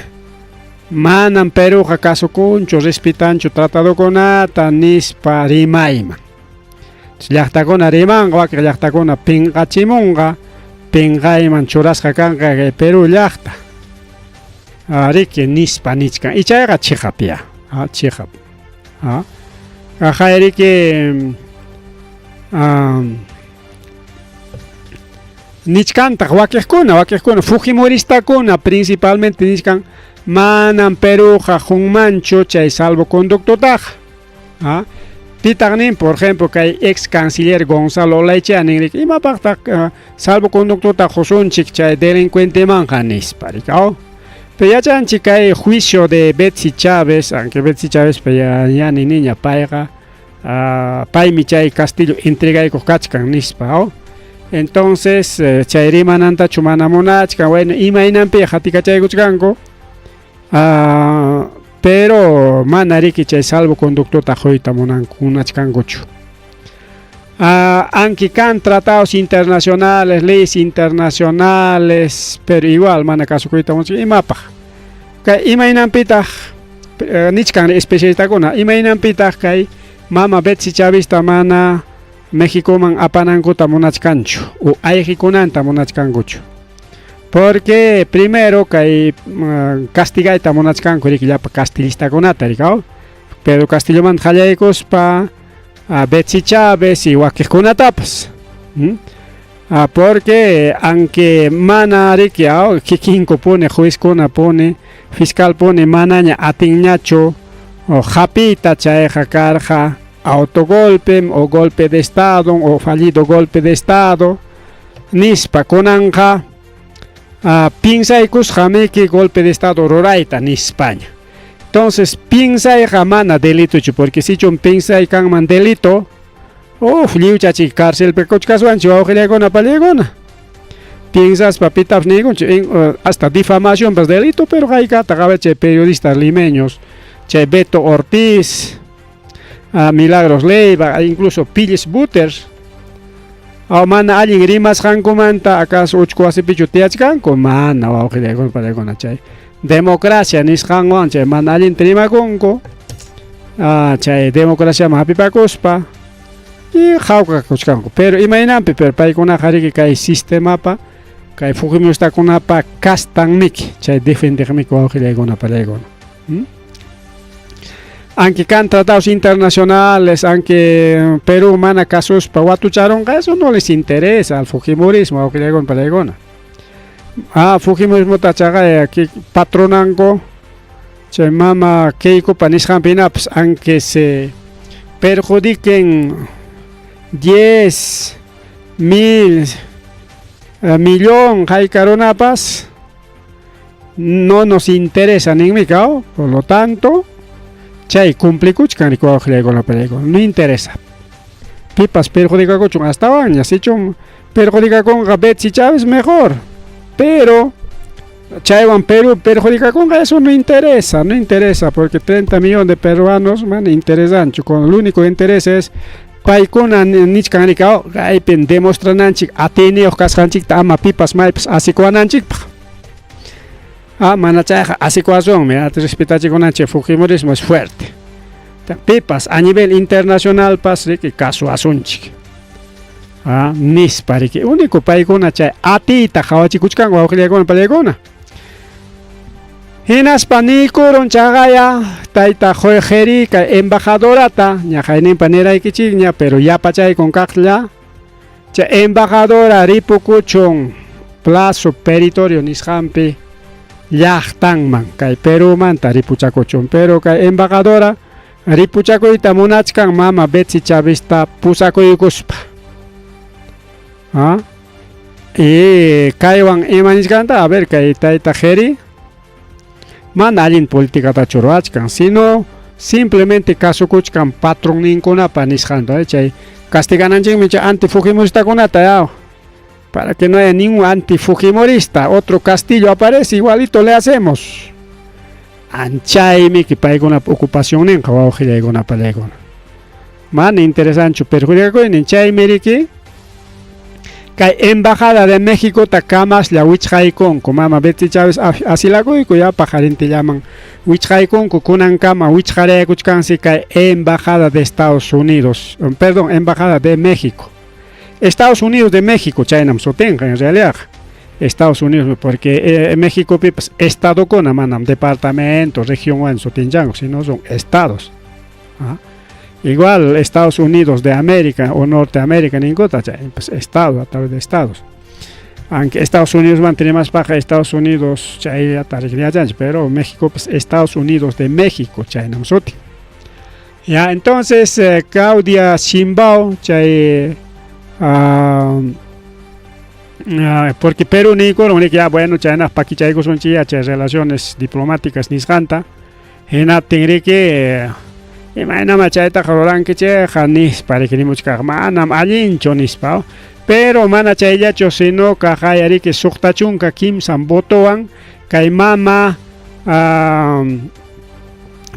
manam Perúqa kasukunchu respetanchu tratadokunata nispa rimayman. Llaqtakuna rimanqa, wakin llaqtakuna pinqachimunqa, pinqayman churasqa kanqa kay Perú llaqta. Riki nispa nichkan. Y chayqa chiqap ya. Chiqap. Ajay riki nichkantaq wakiqkuna, wakiqkuna fujimoristakuna principalmente nichkan manam Perúqa qunmanchu chay salvoconductotaqa. Pitaq nin, por ejemplo, kay ex canciller Gonzalo Olaichea nin riki, imapaqtaq salvoconductota qusunchik chay delincuentemanqa nispa riki. Pero yachanchik kay juicio de Betsy Chávez, aunque Betsy Chávez ya, ya ni niña payqa paymi chay Castillo entregaykuq kachkan nispa. Entonces chay rimanantachu mana munachkan, bueno, imaynanpi qatikachaykuchkanku. Pero mana riki chay salvoconductota quyta munachkankuchu. Aunque kan tratados internacionales, leyes internacionales, pero igual mana kasukuyta munachkan imapaq. Kay imaynanpitaq nichkan especialistakuna, imaynanpitaq kay mama Betsy Chavista mana Mexicoman apanankuta munachkanchu o ayqikunanta munachkankuchu. Porque primero kay castigayta munachkanku riki llapa castillistakunata riki, Pedro Castillomanta qallaykuspa Betsy Chávez y wakiqkunatapas. Porque aunque mana riki kikinku puni juezkuna puni fiscal puni manaña atinñachu hapiyta chayqa karqa autogolpe o golpe de estado o fallido golpe de estado nispa kunanqa piensaykusqamiki golpe de estado rurayta nispaña. Entonces piensayqa mana delitochu porque sichum piensay kanman delito, uf, lliwchachik cárcelpi kuchkaswanchik wawqillaykuna pallaykuna. Piensaspa pitapas niykunchu hasta difamacionpas delito, pero haykataq a ver chay periodistas limeños, chay Beto Ortiz, Milagros Leiva, incluso Pilles Butters, mana allin rimasqankumanta acaso uchku wasipichu tiyachkanku? Mana wawqillaykuna pallaykuna chay democracia nisqanwan chay mana allinta rimakunku, chay democraciaman hapipakuspa y hawka kuchkanku. Pero imaynanpi, pero paykunaqa riki kay sistemapa, kay fujimoristakunapa kastanmiki, chay defendeqmiki wawqillaykuna pallaykuna. Aunque kan tratados internacionales, aunque Perú mana kasuspa watucharunqa, eso no les interesa al fujimorismo, wawqillaykuna pallaykuna. Fujimorismota chaqa patronanku chay mama Keikopa nisqanpi hinapas, aunque se perjudiquen 10 mil millón hayka runapas, no nos interesa ninmi, por lo tanto, Chay cumplikuchkan riki wawqillaykuna panaykuna, no interesa. Pipas perjudicakuchun astawanña, sichum perjudicakunqa Betsy Chávez mejor, pero chaywan Perú perjudicakunqa eso no interesa, no interesa porque 30 millones de peruanos mana interesanchu, con el único interés es paykuna nichkan riki kaypin demostrananchik atiyniyuq kasqanchikta ama pipas maypas asikuwananchikpaq. Ah, mana chayqa asikuwasunmi, respetachikunanchik fujimorismo es fuerte. Pipas a nivel internacionalpas riki kasuwasunchik. Ah, nispa riki único paykuna chay atiyta qhawachikuchkanku wawqillaykuna panaykuna. Hinaspa niykurun chaqaya tayta Jorge kay embajadorata ñaqayninpa niraykichikña pero yapachaykun kaqlla chay embajadora ripukuchun plazo peritorio nisqanpi llaqtanman kay Perumanta ripuchakuchun pero kay embajadora ripuchakuyta munachkan mama Betsy Chavista pusakuykuspa. ¿Ah? Y kaywan ima nichkanta a ver kay tayta Jerry mana allin políticatachu ruwachkan sino simplemente kasukuchkan patronninkunapa nisqanta chay castigananchikmi chay antifujimoristakunata ya para que no haya ningún antifujimorista otro Castillo aparece igualito le hacemos anchaymi que paykunapa ocupacionninqa wawqillaykuna panaykuna mana interesanchu perjudicakuynin chaymi riki kay embajada de México ta kamaslla wichqaykunku mama Betsy Chávez asilakuyku ya paqarintillaman wichqaykunku kunankama wichqaraykuchkansi kay embajada de Estados Unidos perdón embajada de México Estados Unidos de México chaynam sutinqa en realidad Estados Unidos porque México pipas estadokuna manam departamento región sutinchanku sino son estados. ¿Ah? Igual Estados Unidos de América o Norteamérica ninkuta chay pues estado a través de estados. Aunque Estados Unidos mantiene más baja Estados Unidos chay pero México pues Estados Unidos de México chaynam sutin. Ya entonces Claudia Sheinbaum chay porque Perú niykurun ya bueno chayna pakichaykusunchik chay relaciones diplomáticas nisqanta hinaptin riki imaynama chaytaqa rurankichikqa nispa riki nimuchkaq manam allinchu nispa pero mana chayllachu sino kaqaya riki 63 votowan kay mama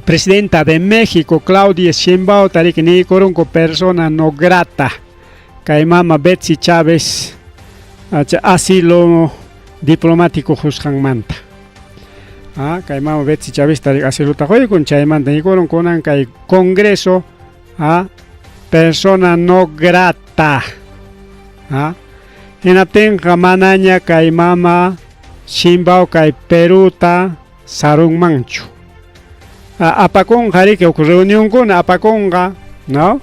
presidenta de México Claudia Sheinbaum riki niykurunku persona no grata kay mama Betsy Chávez asilo diplomático qusqanmanta. Ah, kay mama Betsy Chávez asilota quykun chaymanta niykurun kunan kay Congreso persona no grata. Ah, hinaptinqa manaña kay mama Sheinbaum kay Peruta sarunmanchu. Apakunqa riki huk reunionkuna apakunqa, no?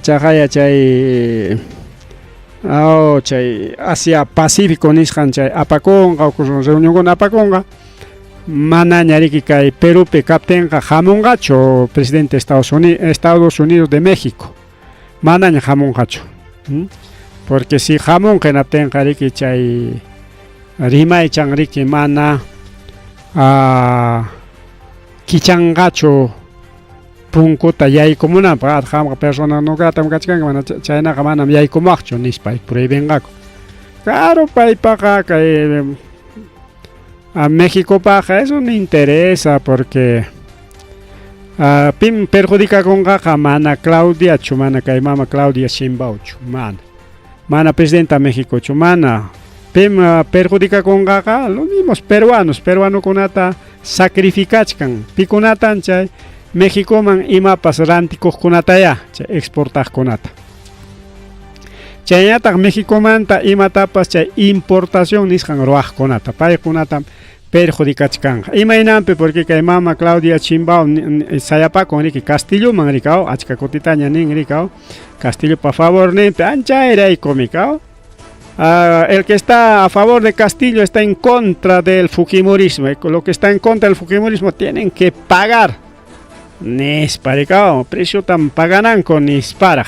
Chaqaya chay chay Asia Pacífico nisqan chay apakunqa huk reunionkuna apakunqa manaña riki kay Perupi kaptinqa hamunqachu presidente Estados Unidos de México manaña hamunqachu. Porque si hamunqa hinaptinqa riki chay rimaychan riki mana kichanqachu punkuta yaykumunanpaq qamqa persona no gratam kachkanki mana chaynaqa manam yaykumuwaqchu nispa prohibinqaku. Claro paypaqa kay a Mexicopaqqa eso no interesa porque pim perjudicakunqaqa mana Claudiachu mana kay mama Claudia Sheinbaumchu mana mana presidenta Méxicochu mana pim perjudicakunqaqa los mismos peruanos peruanokunata sacrificachkan pikunatan chay Mexicoman imapas rantikuqkunataya chay exportaqkunata chaynataq Mexicomanta imatapas chay importación nisqan ruwaqkunata paykunatam perjudicachkanqa imaynanpi porque kay mama Claudia Sheinbaum sayapakun riki Castilloman rikaw achka kutitaña nin rikaw Castillopa favorninpi anchayrayku kaw. El que está a favor de Castillo está en contra del fujimorismo. Lo que está en contra del fujimorismo tienen que pagar. Nispa rikaw preciotam pagananku nisparaq.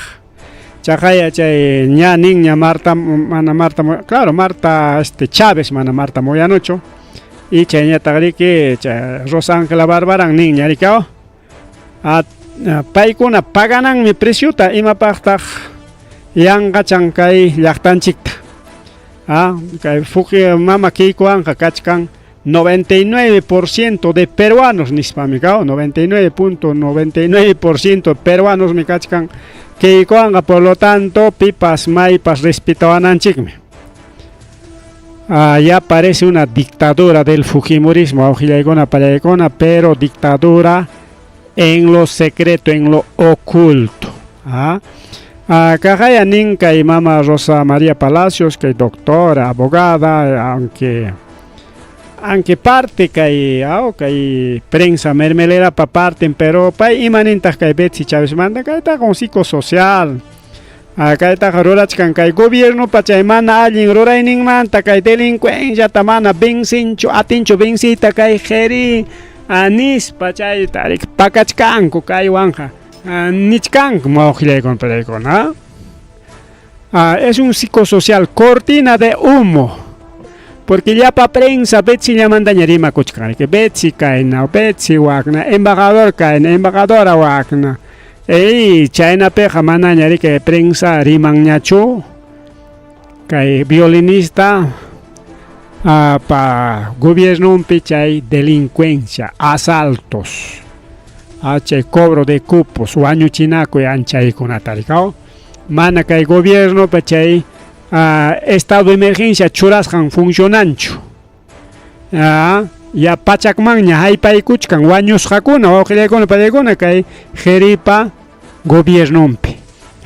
Chaqaya chay ña nin Marta mana Marta claro Marta Chávez mana Marta Moyanocho y chayñataq riki chay Rosa Ángela Barbaran nin ña rikaw. Paykuna pagananmi preciota imapaqtaq yanqachan kay llaqtanchikta. Kay Fuji mama Keikowanqa kachkan 99% de peruanos nispami kaw 99.99% peruanosmi kachkan Keikowanqa, por lo tanto pipas maypas respetawananchikmi. Ya parece una dictadura del fujimorismo, awqillaykuna pallaykuna, pero dictadura en lo secreto, en lo oculto. Kaqaya nin kay mama Rosa María Palacios, kay doctora, abogada, aunque parte kay, kay prensa mermelera pa parten, pero pay imanintaq kay Betsy Chávez manda kaytaqa un psicosocial. Kaytaqa rurachkan kay gobierno pa chay mana allin rurayninmanta kay delincuenciata mana vencinchu atinchu vencita kay jeri anispa chayta pakachkanku kaywanqa nichkanku mawqillaykuna pallaykuna. Es un psicosocial, cortina de humo. Porque llapa prensa Betsy llamantaña rimakuchkan, que Betsy kayna, Betsy wakna, embajador kayna, embajadora wakna. Ey, chaynapiqa manaña riki prensa rimanñachu kay violinista pa gobiernonpi chay delincuencia, asaltos, chay cobro de cupos, wañuchinakuy anchaykunata rikaw. Mana kay gobierno pa chay estado de emergencia churasqan funcionanchu. Ya pachakmanña haypaykuchkan wañusqakuna wawqillaykuna pallaykuna kay Jeripa gobiernonpi.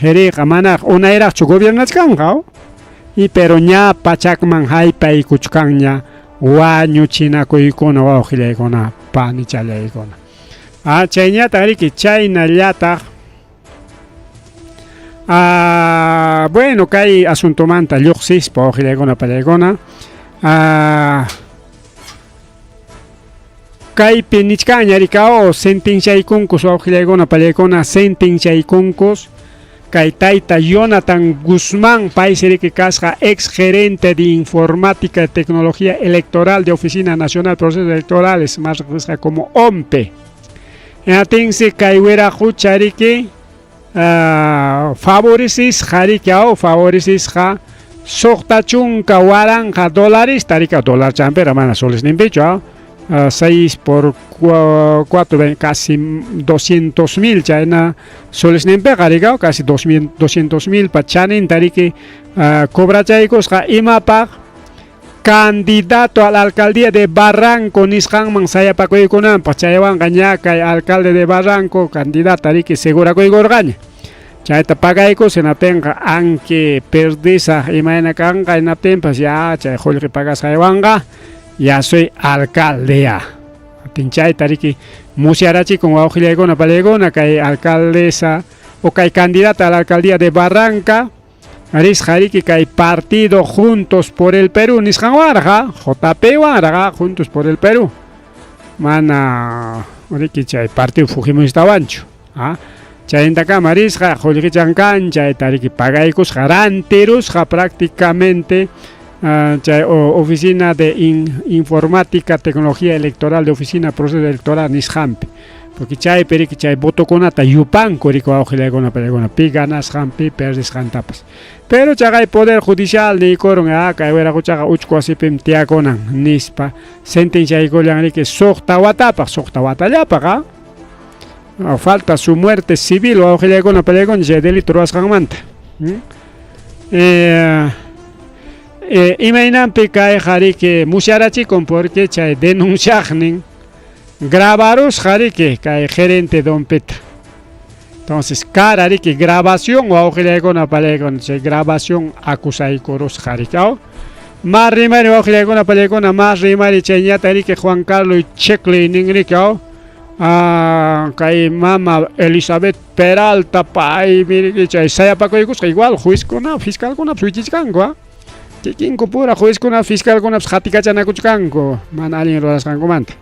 Jeriqa manaraq unayraqchu gobiernachkanqa y pero ña pachakman haypaykuchkanña wañuchinakuykuna wawqillaykuna panichallaykuna. Chayñataq riki chaynallataq bueno, kay asuntomanta lluqsispa wawqillaykuna pallaykuna kaypi nichkanña rikao sentenciaykunkus wawqillaykuna pallaykuna sentenciaykunkus kay tayta Jonathan Guzmán paysi riki kasqa ex gerente de informática y tecnología electoral de Oficina Nacional de Procesos Electorales, más reconocida como ONPE. Hinaptinsi kay wiraqucha riki favorecisqa riki favorecisqa 60,000 dólares, tarika dólar champera mana soles ninpichu, 6 por 4, casi 200,000 chayna soles ninpiqa rika, casi 200,000 pa chaninta riki cobrachaykusqa imapaq candidato a la alcaldía de Barranco nisqanman sayapakuykunanpaq, chaywanqa ña kay alcalde de Barranco candidata riki segurakuykurqaña. Chayta pagaykus hinaptinqa aunque perdisaq imayna kanqa hinaptinpas ya chay qullqi pagasqaywanqa ya soy alcalde ya. Chayta riki musyarachikun wawqillaykuna pallaykuna kay alcaldesa o kay candidata a la alcaldía de Barranca risqa riki kay partido Juntos por el Perú nisqanwarqa JP warqa Juntos por el Perú. Mana riki chay partido Fujimoristawanchu. Chaynintakama risqa qullqichan kan chayta riki pagaykusqa rantirusqa prácticamente chay oficina de informática tecnología electoral de oficina proceso electoral nisqanpi. Porque chaypi riki chay votokunata yupanku riki wawqillaykuna pallaykuna pi ganasqan pi perdisqantapas. Pero chaqay poder judicial niykurun kay wiraquchaqa uchku wasipim tiyakunan nispa sentenciaykullan riki 6 watapaq, 6 watallapaq falta su muerte civil wawqillaykuna pallaykuna chay delito ruwasqanmanta. Imaynanpi kayqa riki musyarachikun porque chay denunciaqnin grabarusqa riki kay gerente de ONPEta. Entonces cara riki grabación wawqillaykuna pallaykuna chay grabación acusaykurusqa riki. Más rimari wawqillaykuna pallaykuna más rimari chayñata riki Juan Carlos Checkley nin riki kay mama Elizabeth Peralta paymi riki chay sayapakuykusqa igual juezkuna fiscalkunapas wichichkanku kikinku pura juezkuna fiscalkunapas qatikachanakuchkanku mana allin rurasqankumanta.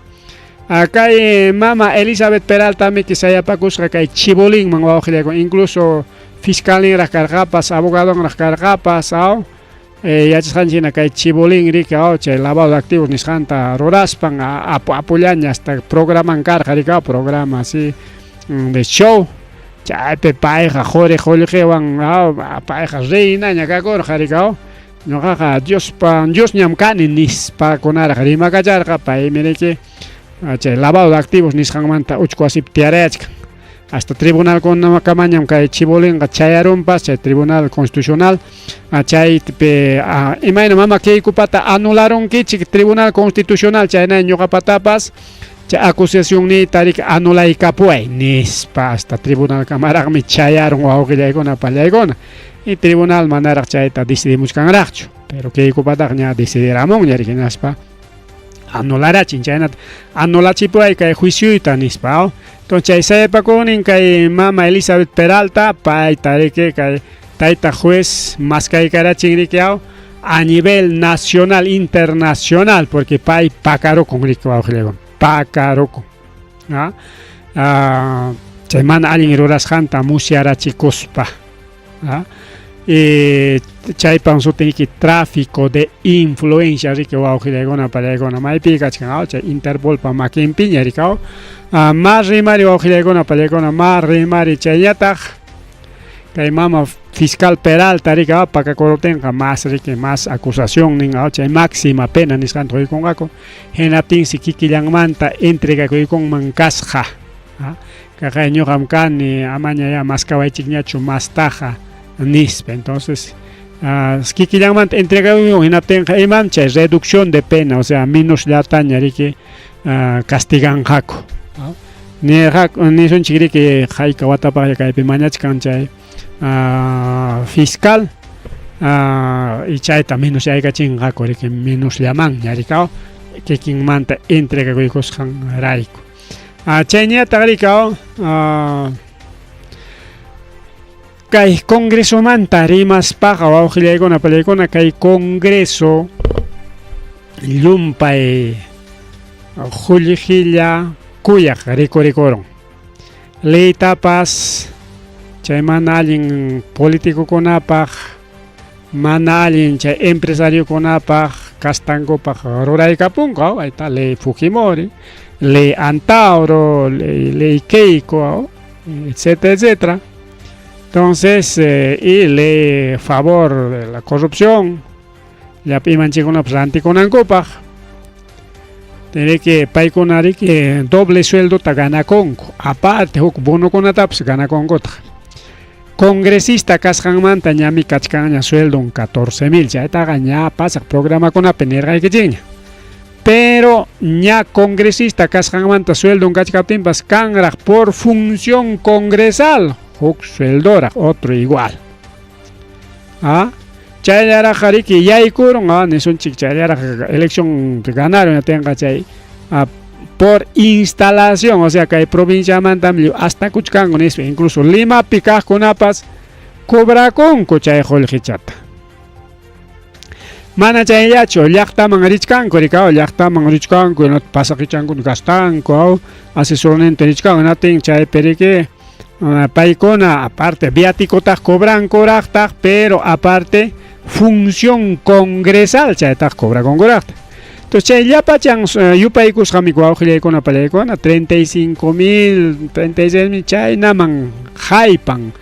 Kay mama Elizabeth Peralta miki sayapakusqa kay chibolinman wawqillaykuna incluso fiscalninraq karqapas abogadonraq karqapas yachasqanchik hina kay chibolín riki chay lavado de activos nisqanta ruraspan apu apullaña hasta programan karqa riki programa así De show chaypi payqa quri qullqiwan payqa reinaña kakurqa rikaw ñuqaqa Diospa Diosñam kani nispakunaraq rimakacharqa paymi riki chay lavado de activos nisqanmanta uchku wasipi tiyarayachkan hasta tribunalkunakamañam kay chibolinqa chayarunpas chay tribunal constitucional chaypi imayna mama Keikopata anularunkichik tribunal constitucional chayna ñuqapatapas chay acusacionniyta riki anulaykapuway nispa hasta tribunalkamaraqmi chayarun wawqillaykuna pallaykuna y tribunal manaraq chayta decidimuchkanraqchu pero Keikopataqa ña decidiramunña riki hinaspa anularachin chaynata anulachipuway kay juicioyta nispa entonces chay sayapakunin kay mama Elizabeth Peralta payta riki kay tayta juez maskaykarachin riki a nivel nacional internacional porque pay pakarukun riki wawqillaykuna pakarukun chay mana allin rurasqanta musyarachikuspa y chaypan sutinki tráfico de influencia riki wawqillaykuna pallaykuna maypi kachkan chay Interpolpa makinpiña rikaw mas rimari wawqillaykuna pallaykuna mas rimari chayñataq kay mama fiscal Peralta riki pakakuruptinqa mas riki mas acusación nin chay máxima pena nisqanta quykunqaku hinaptinsi kikillanmanta entregakuykunman kasqa kaqay ñuqam kani amaña ya maskawaychikñachu mastaqa nispa entonces kikillanmanta entregakuyun hinaptinqa imam chay reducción de pena o sea menosllataña riki castiganqaku nirqaku nisunchik riki hayka watapaqlla kaypi mañachkan chay fiscal y chayta menosyaykachinqaku riki menosllamanña rikaw kikinmanta entregakuykusqanrayku chayñataq rikaw kay congresomanta rimaspaqa wawqillaykuna pallaykuna kay congreso llumpay qullqilla kuyaq rikurikurun leytapas chay mana allin politicokunapaq mana allin chay empresariokunapaq kastankupaq ruraykapunku ahí ley Fujimori ley Antauro ley Keiko etcétera etcétera entonces y ley favor de la corrupción llapa imanchikkunapas rantikunankupaq tiene que paykuna riki doble sueldota ganakunku aparte huk bonokunatapas ganakunkutaq congresista kasqanmanta ñami kachkanña sueldon 14,000 chaytaqa ña pasaq programakunapi nirqaykichikña pero ña congresista kasqanmanta sueldon kachkaptinpas kanraq por función congresal huk sueldoraq otro igual chayllaraq riki yaykurun nisunchik chayllaraq elección ganaron tenqa chay por instalación o sea kay provinciamantam hasta kuchkanku nispa incluso Limapi kaqkunapas cobrakunku chay qullqichata mana chayllachu llaqtaman richkanku rikaw llaqtaman richkanku pasaqichankuna gastanku asesorninta richkanku natin chaypi riki paykuna aparte viaticotaq cobrankuraqtaq pero aparte función congresal chaytaq cobrakunkuraqtaq entonces chay llapachan yupaykusqami wawqillaykuna pallaykuna 35,000 36,000 chaynaman haypan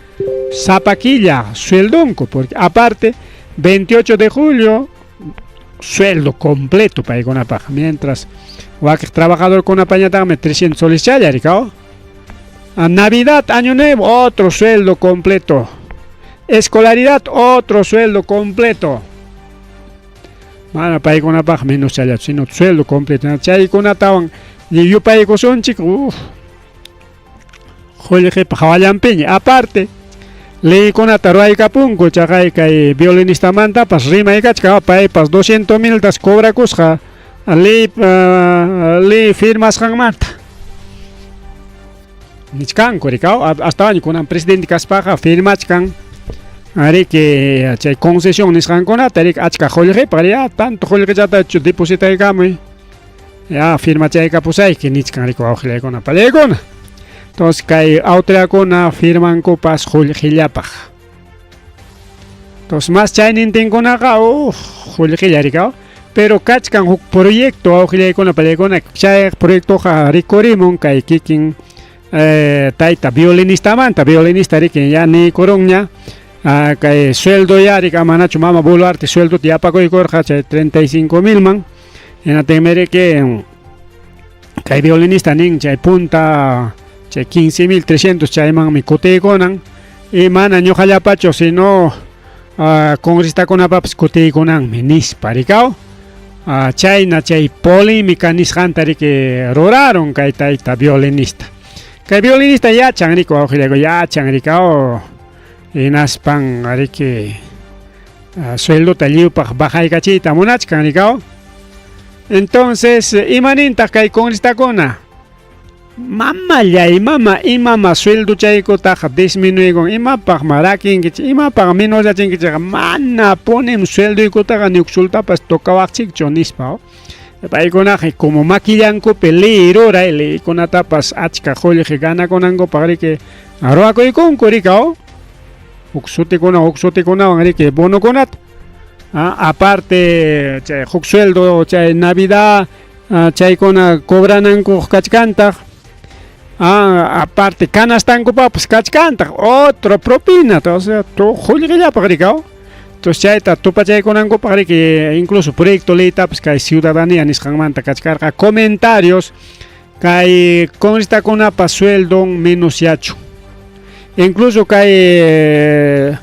sapa killa sueldonku porque aparte 28 de julio sueldo completo paykunapaq mientras wakiq trabajadorkunapañataqmi 300 soles challa rikaw Navidad, Año Nuevo, otro sueldo completo. Escolaridad, otro sueldo completo. Mana paykunapaq menos challachu, sino sueldo completo. Chaykunatawan yupaykusunchik, uff. Qullqipa hawallanpiña. Aparte, leykunata ruwaykapunku chaqay kay violinistamantapas rimaykachka paypas 200,000 tas cobrakusqa ley ley firmasqanmanta. Nichkanku rikaw astawan kunan presidente kaspaqa firmachkan riki chay concesión nisqankunata riki achka qullqipaq ya tanto qullqichatachu depositaykamuy ya firmachaykapusayki nichkan riki wawqillaykuna pallaykuna entonces kay autoridadkuna firmankupas qullqillapaq entonces mas chaynintinkunaqa uff qullqilla rikaw pero kachkan huk proyecto wawqillaykuna pallaykuna chay proyectoqa rikurimun kay kikin Tayta violinistamanta, violinista riki ya niykurunña, kay sueldo ya riki manachu mama Boluarte sueldota yapakuykurqa chay 35 milman, hinaptinmi riki kay violinista nin chay punta chay 15.300 chaymanmi kutiykunan, y mana ñuqallapachu sino congresistakunapapas kutiykunanmi nispa rikaw. Chayna chay polémica nisqanta riki rurarun kay tayta violinista. Kay violinista yachan riki wawqillayku, yachan rikaw, hinaspan riki sueldota lliwpaq bajaykachiyta munachkan rikaw. Entonces, imanintaq kay congresistakuna? Mamallay, mama, imama sueldochaykutaqa disminuykun, imapaqma rakinkichik, imapaq menosachinkichikqa, manapunim sueldoykutaqa ni huk sultapas tocawaqchikchu nispa. Paykunaqa como makillankupi ley ruray, leykunatapas achka qullqi ganakunankupaq riki ruwakuykunku rikaw. Huk sutikuna, huk sutikunawan riki bonokunata. Aparte chay huk sueldo chay Navidad chaykuna cobranankuq kachkantaq. Aparte canastankupapas kachkantaq otro propina, o sea, qullqillapaq rikaw. Entonces chayta tupachaykunankupaq riki incluso proyecto leytapas kay ciudadanía nisqanmanta kachkarqa comentarios kay congresistakunapa sueldon menosyachu. Incluso kay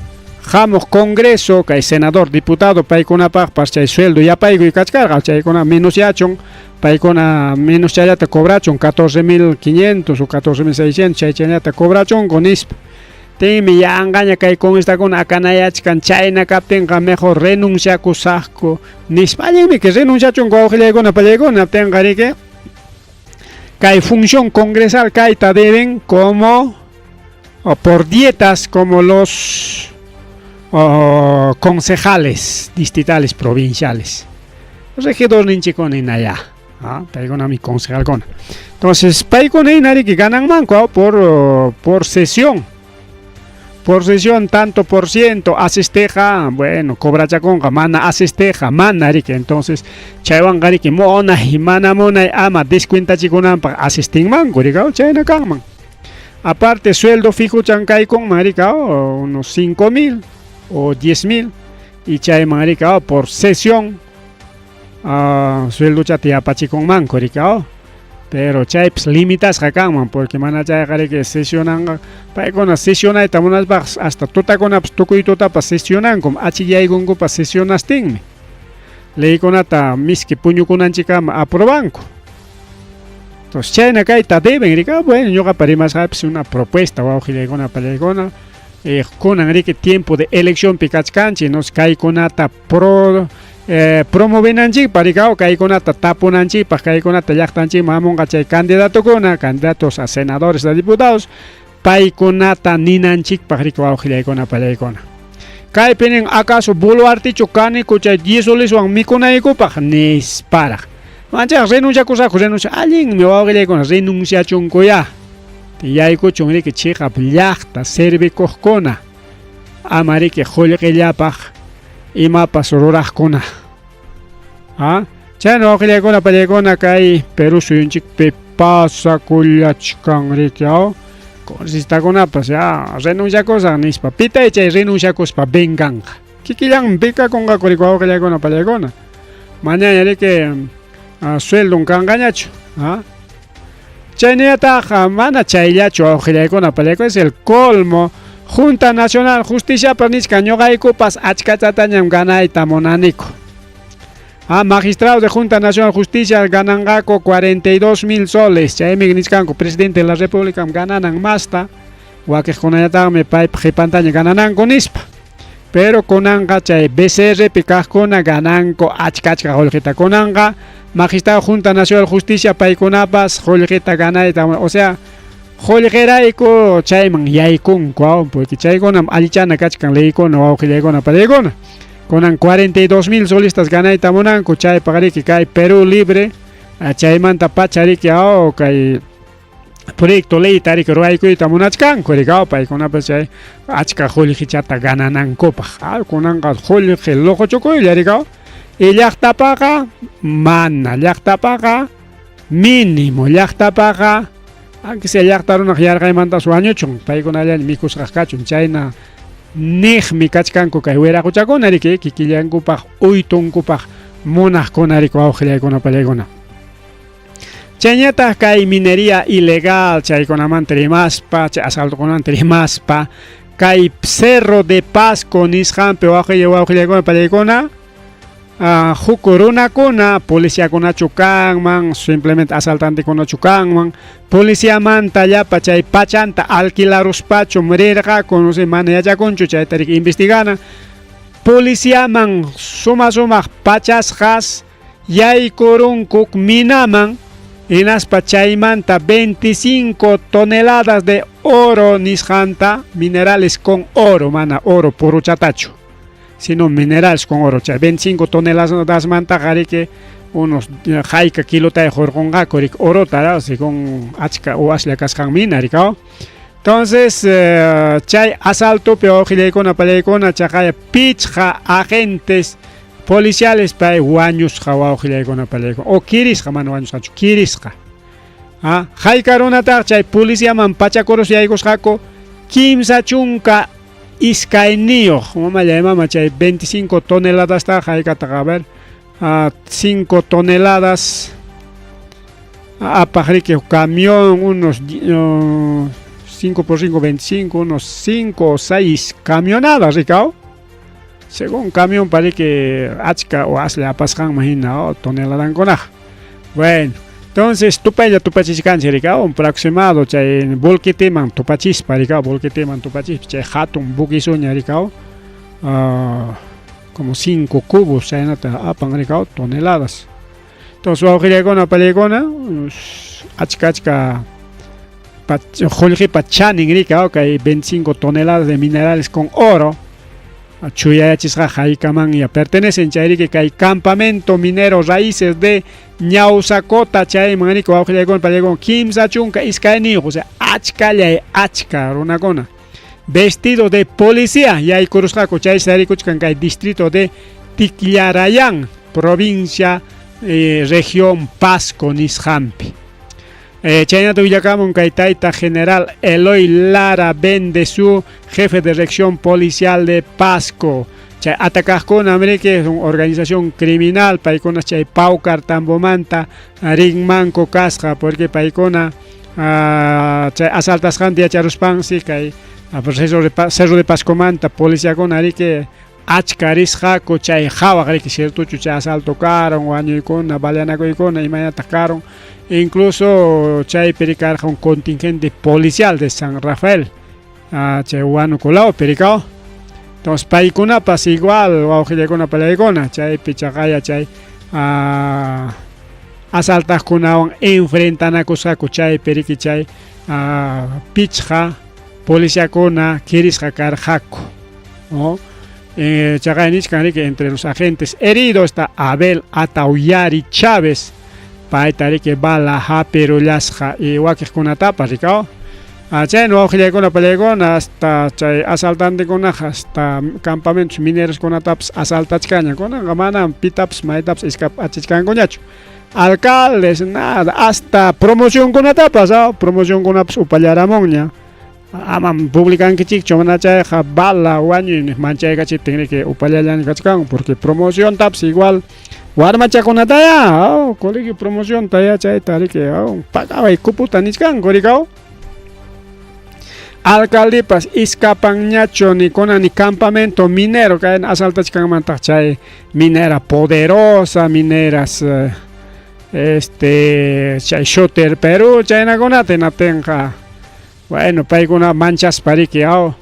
hamuq congreso, kay senador, diputado paykunapaqpas chay sueldo yapaykuy kachkarqa, chaykuna menosyachun, paykuna menos chayllata cobrachun 14.500 o 14.600 chay chayllata cobrachunku nispa. Tinmi yanqaña kay congresistakuna akanayachkan, chayna kaptinqa mejor renunciakusaqku nispa. Allinmi que renunciachunku wawqillaykuna pallaykuna tinqa riki kay función congresal kayta deben como o por dietas como los concejales distritales provinciales. Regidor ninchikuna hinaya, paykunami concejalkuna. Entonces, paykuna hina riki gananmanku por sesión. Por sesión tanto por ciento asisteja, bueno, cobrachakunqa, mana asisteja, mana riki. Entonces, chaywanqa riki munay, mana munay ama descuentachikunanpaq asistinmanku rikaw, chayna kanman. Aparte, sueldo fijo chankaykunman rikaw, unos 5.000 o 10.000, y chayman rikaw por sesión sueldochata yapachikunmanku rikaw. Pero chaypis limitasqa kanman, porque mana chayqa riki sesionanqa, paykuna sesionayta munaspaqa hasta tutakunapas tukuy tutapas sesionankum, achikyaykunkupas sesionastinmi. Leykunata miski puñukunanchikkama aprobanku. Entonces chayna kayta deben rika, bueno, ñuqapa rimasqaypas una propuesta wawqillaykuna pallaykuna, kunan riki tiempo de eleccionpi kachkanchik, no kaykunata promovenanchikpaq rikaw, kaykunata tapunanchikpaq, kaykunata llaqtanchikman hamunqa chay candidatokuna, candidatos a senadores, a diputados, paykunata ninanchikpaq riki wawqillaykuna pallaykuna. Kaypi nin acaso Boluartechu kaniku chay 10 soleswan mikunaykupaq nisparaq. Manchaq renunciakusaqku, renuncia, allinmi wawqillaykuna renunciachunkuya. Yaykuchun riki chiqap llaqta servikuqkuna, ama riki qullqillapaq imapas ruraqkuna. Chayna wawqillaykuna pallaykuna kay Perú suyunchikpi pasakullachkan riki, Congresistakunapas ya renunciakusaq nispa, pitay chay renunciakuspa venganqa. Kikillanmi pikakunqaku riki wawqillaykuna pallaykuna. Mañaña riki sueldon kanqañachu, Chaynallataq mana chayllachu wawqillaykuna pallaykuna, es el colmo. Junta Nacional Justiciapas nichkan ñuqaykupas achkachatañam ganayta munaniku. Magistrado de Junta Nacional Justicia gananqaku 42.000 soles. Chaymi nichkanku presidente de la República gananan masta, wakiqkunallataqmi paypa qipantaña ganananku nispa. Pero kunanqa chay BCR pi kaqkuna gananku achka achka qullqita. Kunanqa magistrado Junta Nacional Justicia paykunapas qullqita ganayta, o sea, qullqirayku chayman yaykunku, porque chaykunam allichana kachkan leykuna wawqillaykuna pallaykuna. Kunan 42.000 solistas ganayta munanku, chaypaq riki kay Perú Libre, chaymanta pacha riki kay proyecto leyta riki ruwaykuyta munachkanku riki, paykunapas chay achka qullqichata gananankupaq. Kunanqa qullqi luquchukuylla riki, y llaqtapaqa mana, llaqtapaqa mínimo, llaqtapaqa Aunque sea llaqta runaq yarqaymantas wañuchun, paykunallaña mikusqaq kachun, chayna niqmi kachkanku kay wiraquchakuna riki, kikillankupaq, uytunkupaq munaqkuna riki wawqillaykuna pallaykuna. Chayñataq kay minería ilegal chaykunamanta rimaspa, chay asaltokunamanta rimaspa, kay Cerro de Pasco nisqanpi wawqilla wawqillaykuna pallaykuna, huk runakuna policiakunachu kanman, simplemente asaltantekunachu kanman, policiamanta llapa chay pachanta alquilaruspachu rirqaku, no sé, mana yachakunchu, chayta riki investigana. Policiaman suma sumaq pachasqas yaykurunku minaman, hinaspa chaymanta 25 toneladas de oro nisqanta, minerales con oro, mana oro puruchatachu, sino minerales con oro, chay 25 toneladasmantaqa riki unos hayka kilota hurqunqaku riki orota, según achka o aslla kasqan mina riki. Entonces, chay asaltopi wawqillaykuna pallaykuna chaqaya pichqa agentes policiales pay wañusqa wawqillaykuna pallaykuna, o kirisqa, mana wañusqachu, kirisqa. Hayka runataq chay policiaman pachakurus yaykusqaku 32, mamallay mama, chay 25 toneladastaqa haykataqa, a ver, 5 toneladas apaq riki camión, unos 5 por 5, 25, unos 5 o 6 camionadas, rikao. Según camión parece achka o aslla apasqanman hina toneladankunaqa. Bueno, entonces tupaylla tupachichkanchik rikao, un aproximado chay volqueteman tupachispa rikao, volqueteman tupachispa chay hatun buquisuña rikao, como 5 cubos chaynata apan rikao, toneladas. Entonces wawqillaykuna pallaykuna achka achka qullqipa chanin rikao kay 25 toneladas de minerales con oro chuyayachisqa haykaman ya pertenecen chay riki kay campamento minero raíces de Ñawsacota chayman riki wawqillaykuna pallaykuna 32, o sea achkallay achka runakuna vestido de policía yaykurusqaku chay sarikuchkan kay distrito de Ticllarayán, provincia, región Pasco nisqanpi. Chaynata willakamun kay tayta general Eloy Lara Bendezú, jefe de región policial de Pasco. Chay atacaqkuna riki es una organización criminal, paykuna chay Paucar Tambomanta rinmanku kasqa, porque paykuna chay asaltasqanta yacharuspansi kay Cerro de Pascomanta policiakuna riki achka risqaku chay hawaq riki ciertochu chay asalto karon, wañuykuna, baleanakuykuna imaynataq karon, incluso chaypi rikarqa un contingente policial de San Rafael, chay Huánuco lawpi rikao. Entonces paykunapas igual wawqillaykuna pallaykuna chaypi chaqaya chay asaltaqkunawan enfrentanakusqaku chaypi riki chay pichqa policiakuna kirisqa karqaku, ¿no? Chaqay nichkan riki entre los agentes heridos está Abel Atauyari Chávez, payta riki bala hapirullasqa y wakiqkunatapas rikao. Chayna wawqillaykuna pallaykuna hasta chay asaltantekunaqa hasta campamentos mineroskunatapas asaltachkaña, kunanqa manam pitapas maytapas iskapachichkankuñachu. Alcaldes, nada, hasta promocionkunatapas, promocionkunapas upallaramunña. Amam publicankichikchu mana chayqa bala wañuy niq manchaykachiptin riki upallallaña kachkanku, porque promociontapas igual warmachakunataya, colegio promocionta ya chayta riki, pagaway cuputa nichkanku rikao. Alcaldepas iskapanñachu nikuna ni campamento minero kayna asaltachkanmantaq chay minera poderosa, mineras chay Shooter Perú chaynakunata hinaptinqa, bueno, paykuna manchaspa riki, ya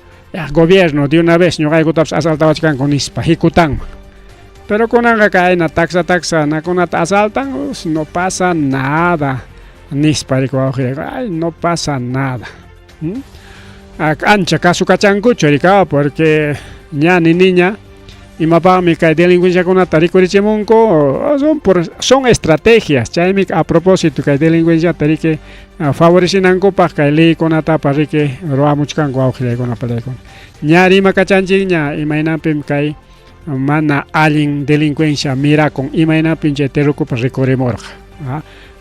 gobierno de una vez ñuqaykutapas asaltawachkanku nispa hikutanman. Pero kunanqa kayna taxa taxa nakunata asaltan, no pasa nada nispa riki wawqillayku, ay no pasa nada. Ancha kasukachankuchu rikao, porque ña ni niña imapaqmi kay delincuenciakunata rikurichimunku, son estrategias, chaymi a propósito kay delincuenciata riki favorecinankupaq kay leykunatapas riki ruwamuchkanku wawqillaykuna pallaykuna. Ña rimakachanchikña imaynapim kay mana allin delincuencia mirakun, imaynapim chay terrukupas rikurimurqa.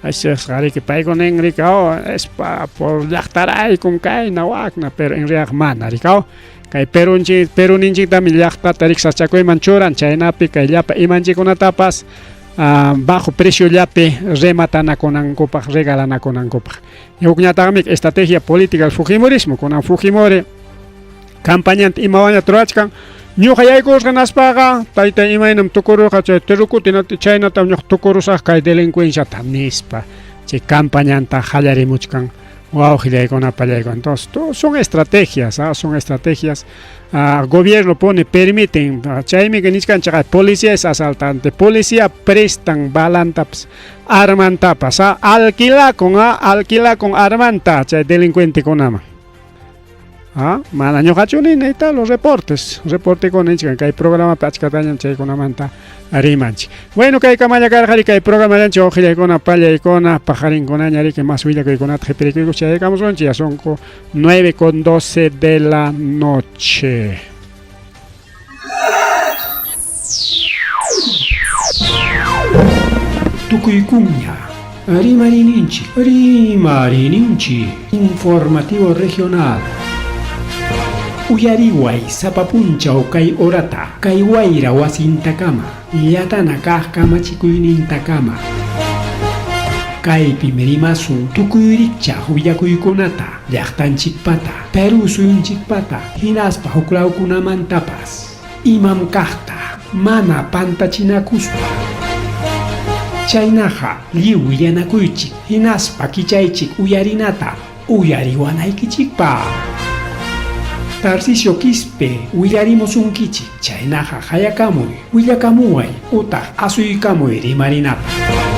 Asisqa paykuna nin riki oh, es pa, por llaqtaraykum kayna wakna, pero en realidad mana riki oh. Kay Perunchik, Peruninchiktami llaqtata riksachakuyman churan, chaynapi kay llapa imanchikunatapas bajo preciollapi rematanakunankupaq, regalanakunankupaq. Hukñataqmi estrategia política del fujimorismo, kunan Fujimori campañanta imawaña ruwachkan, ñuqa yaykusqa naspaqa tayta imaynam tukururqa chay terrukuti chaynatam ñuqa tukurusaq kay delincuenciata nispa chay campañanta qallarimuchkan wawqillaykuna pallaykuna. Entonces son estrategias, son estrategias. Gobierno pone, permiten, chaymi nichkanchik policía es asaltante, policía prestan balantapas, armantapas, alquilakun, alquilakun armanta chay delincuentekunaman. Mana ñuqachu nini, ahí está los reportes, reportekuna nichkan kay programapi achkatañam chaykunamanta rimanchik. Bueno, kay kamalla karqa kay programallanchik wawqillaykuna pallaykuna paqarinkunaña riki mas willakuykunata qhipirikuyku chayaykamusunchik, ya son 9:12 de la noche. Tukuykuña Rimarininchik, Rimarininchik, informativo regional. Uyariway sapa punchaw kay horata, kay wayra wasintakama, llatana kaq kamachikuynintakama. Kaypim rimasun tukuy rikchaq willakuykunata, llaqtanchikpata, Perú suyunchikpata, hinaspa huklawkunamantapas. Imam kaqta, mana pantachinakuspa. Chaynaqa lliw willanakuychik, hinaspa kichaychik uyarinata, uyariwanaykichikpaq. Tarcisio Quispe willarimusunkichik, chaynaqa hayakamuy, willakamuway utaq asuykamuy rimarinapaq.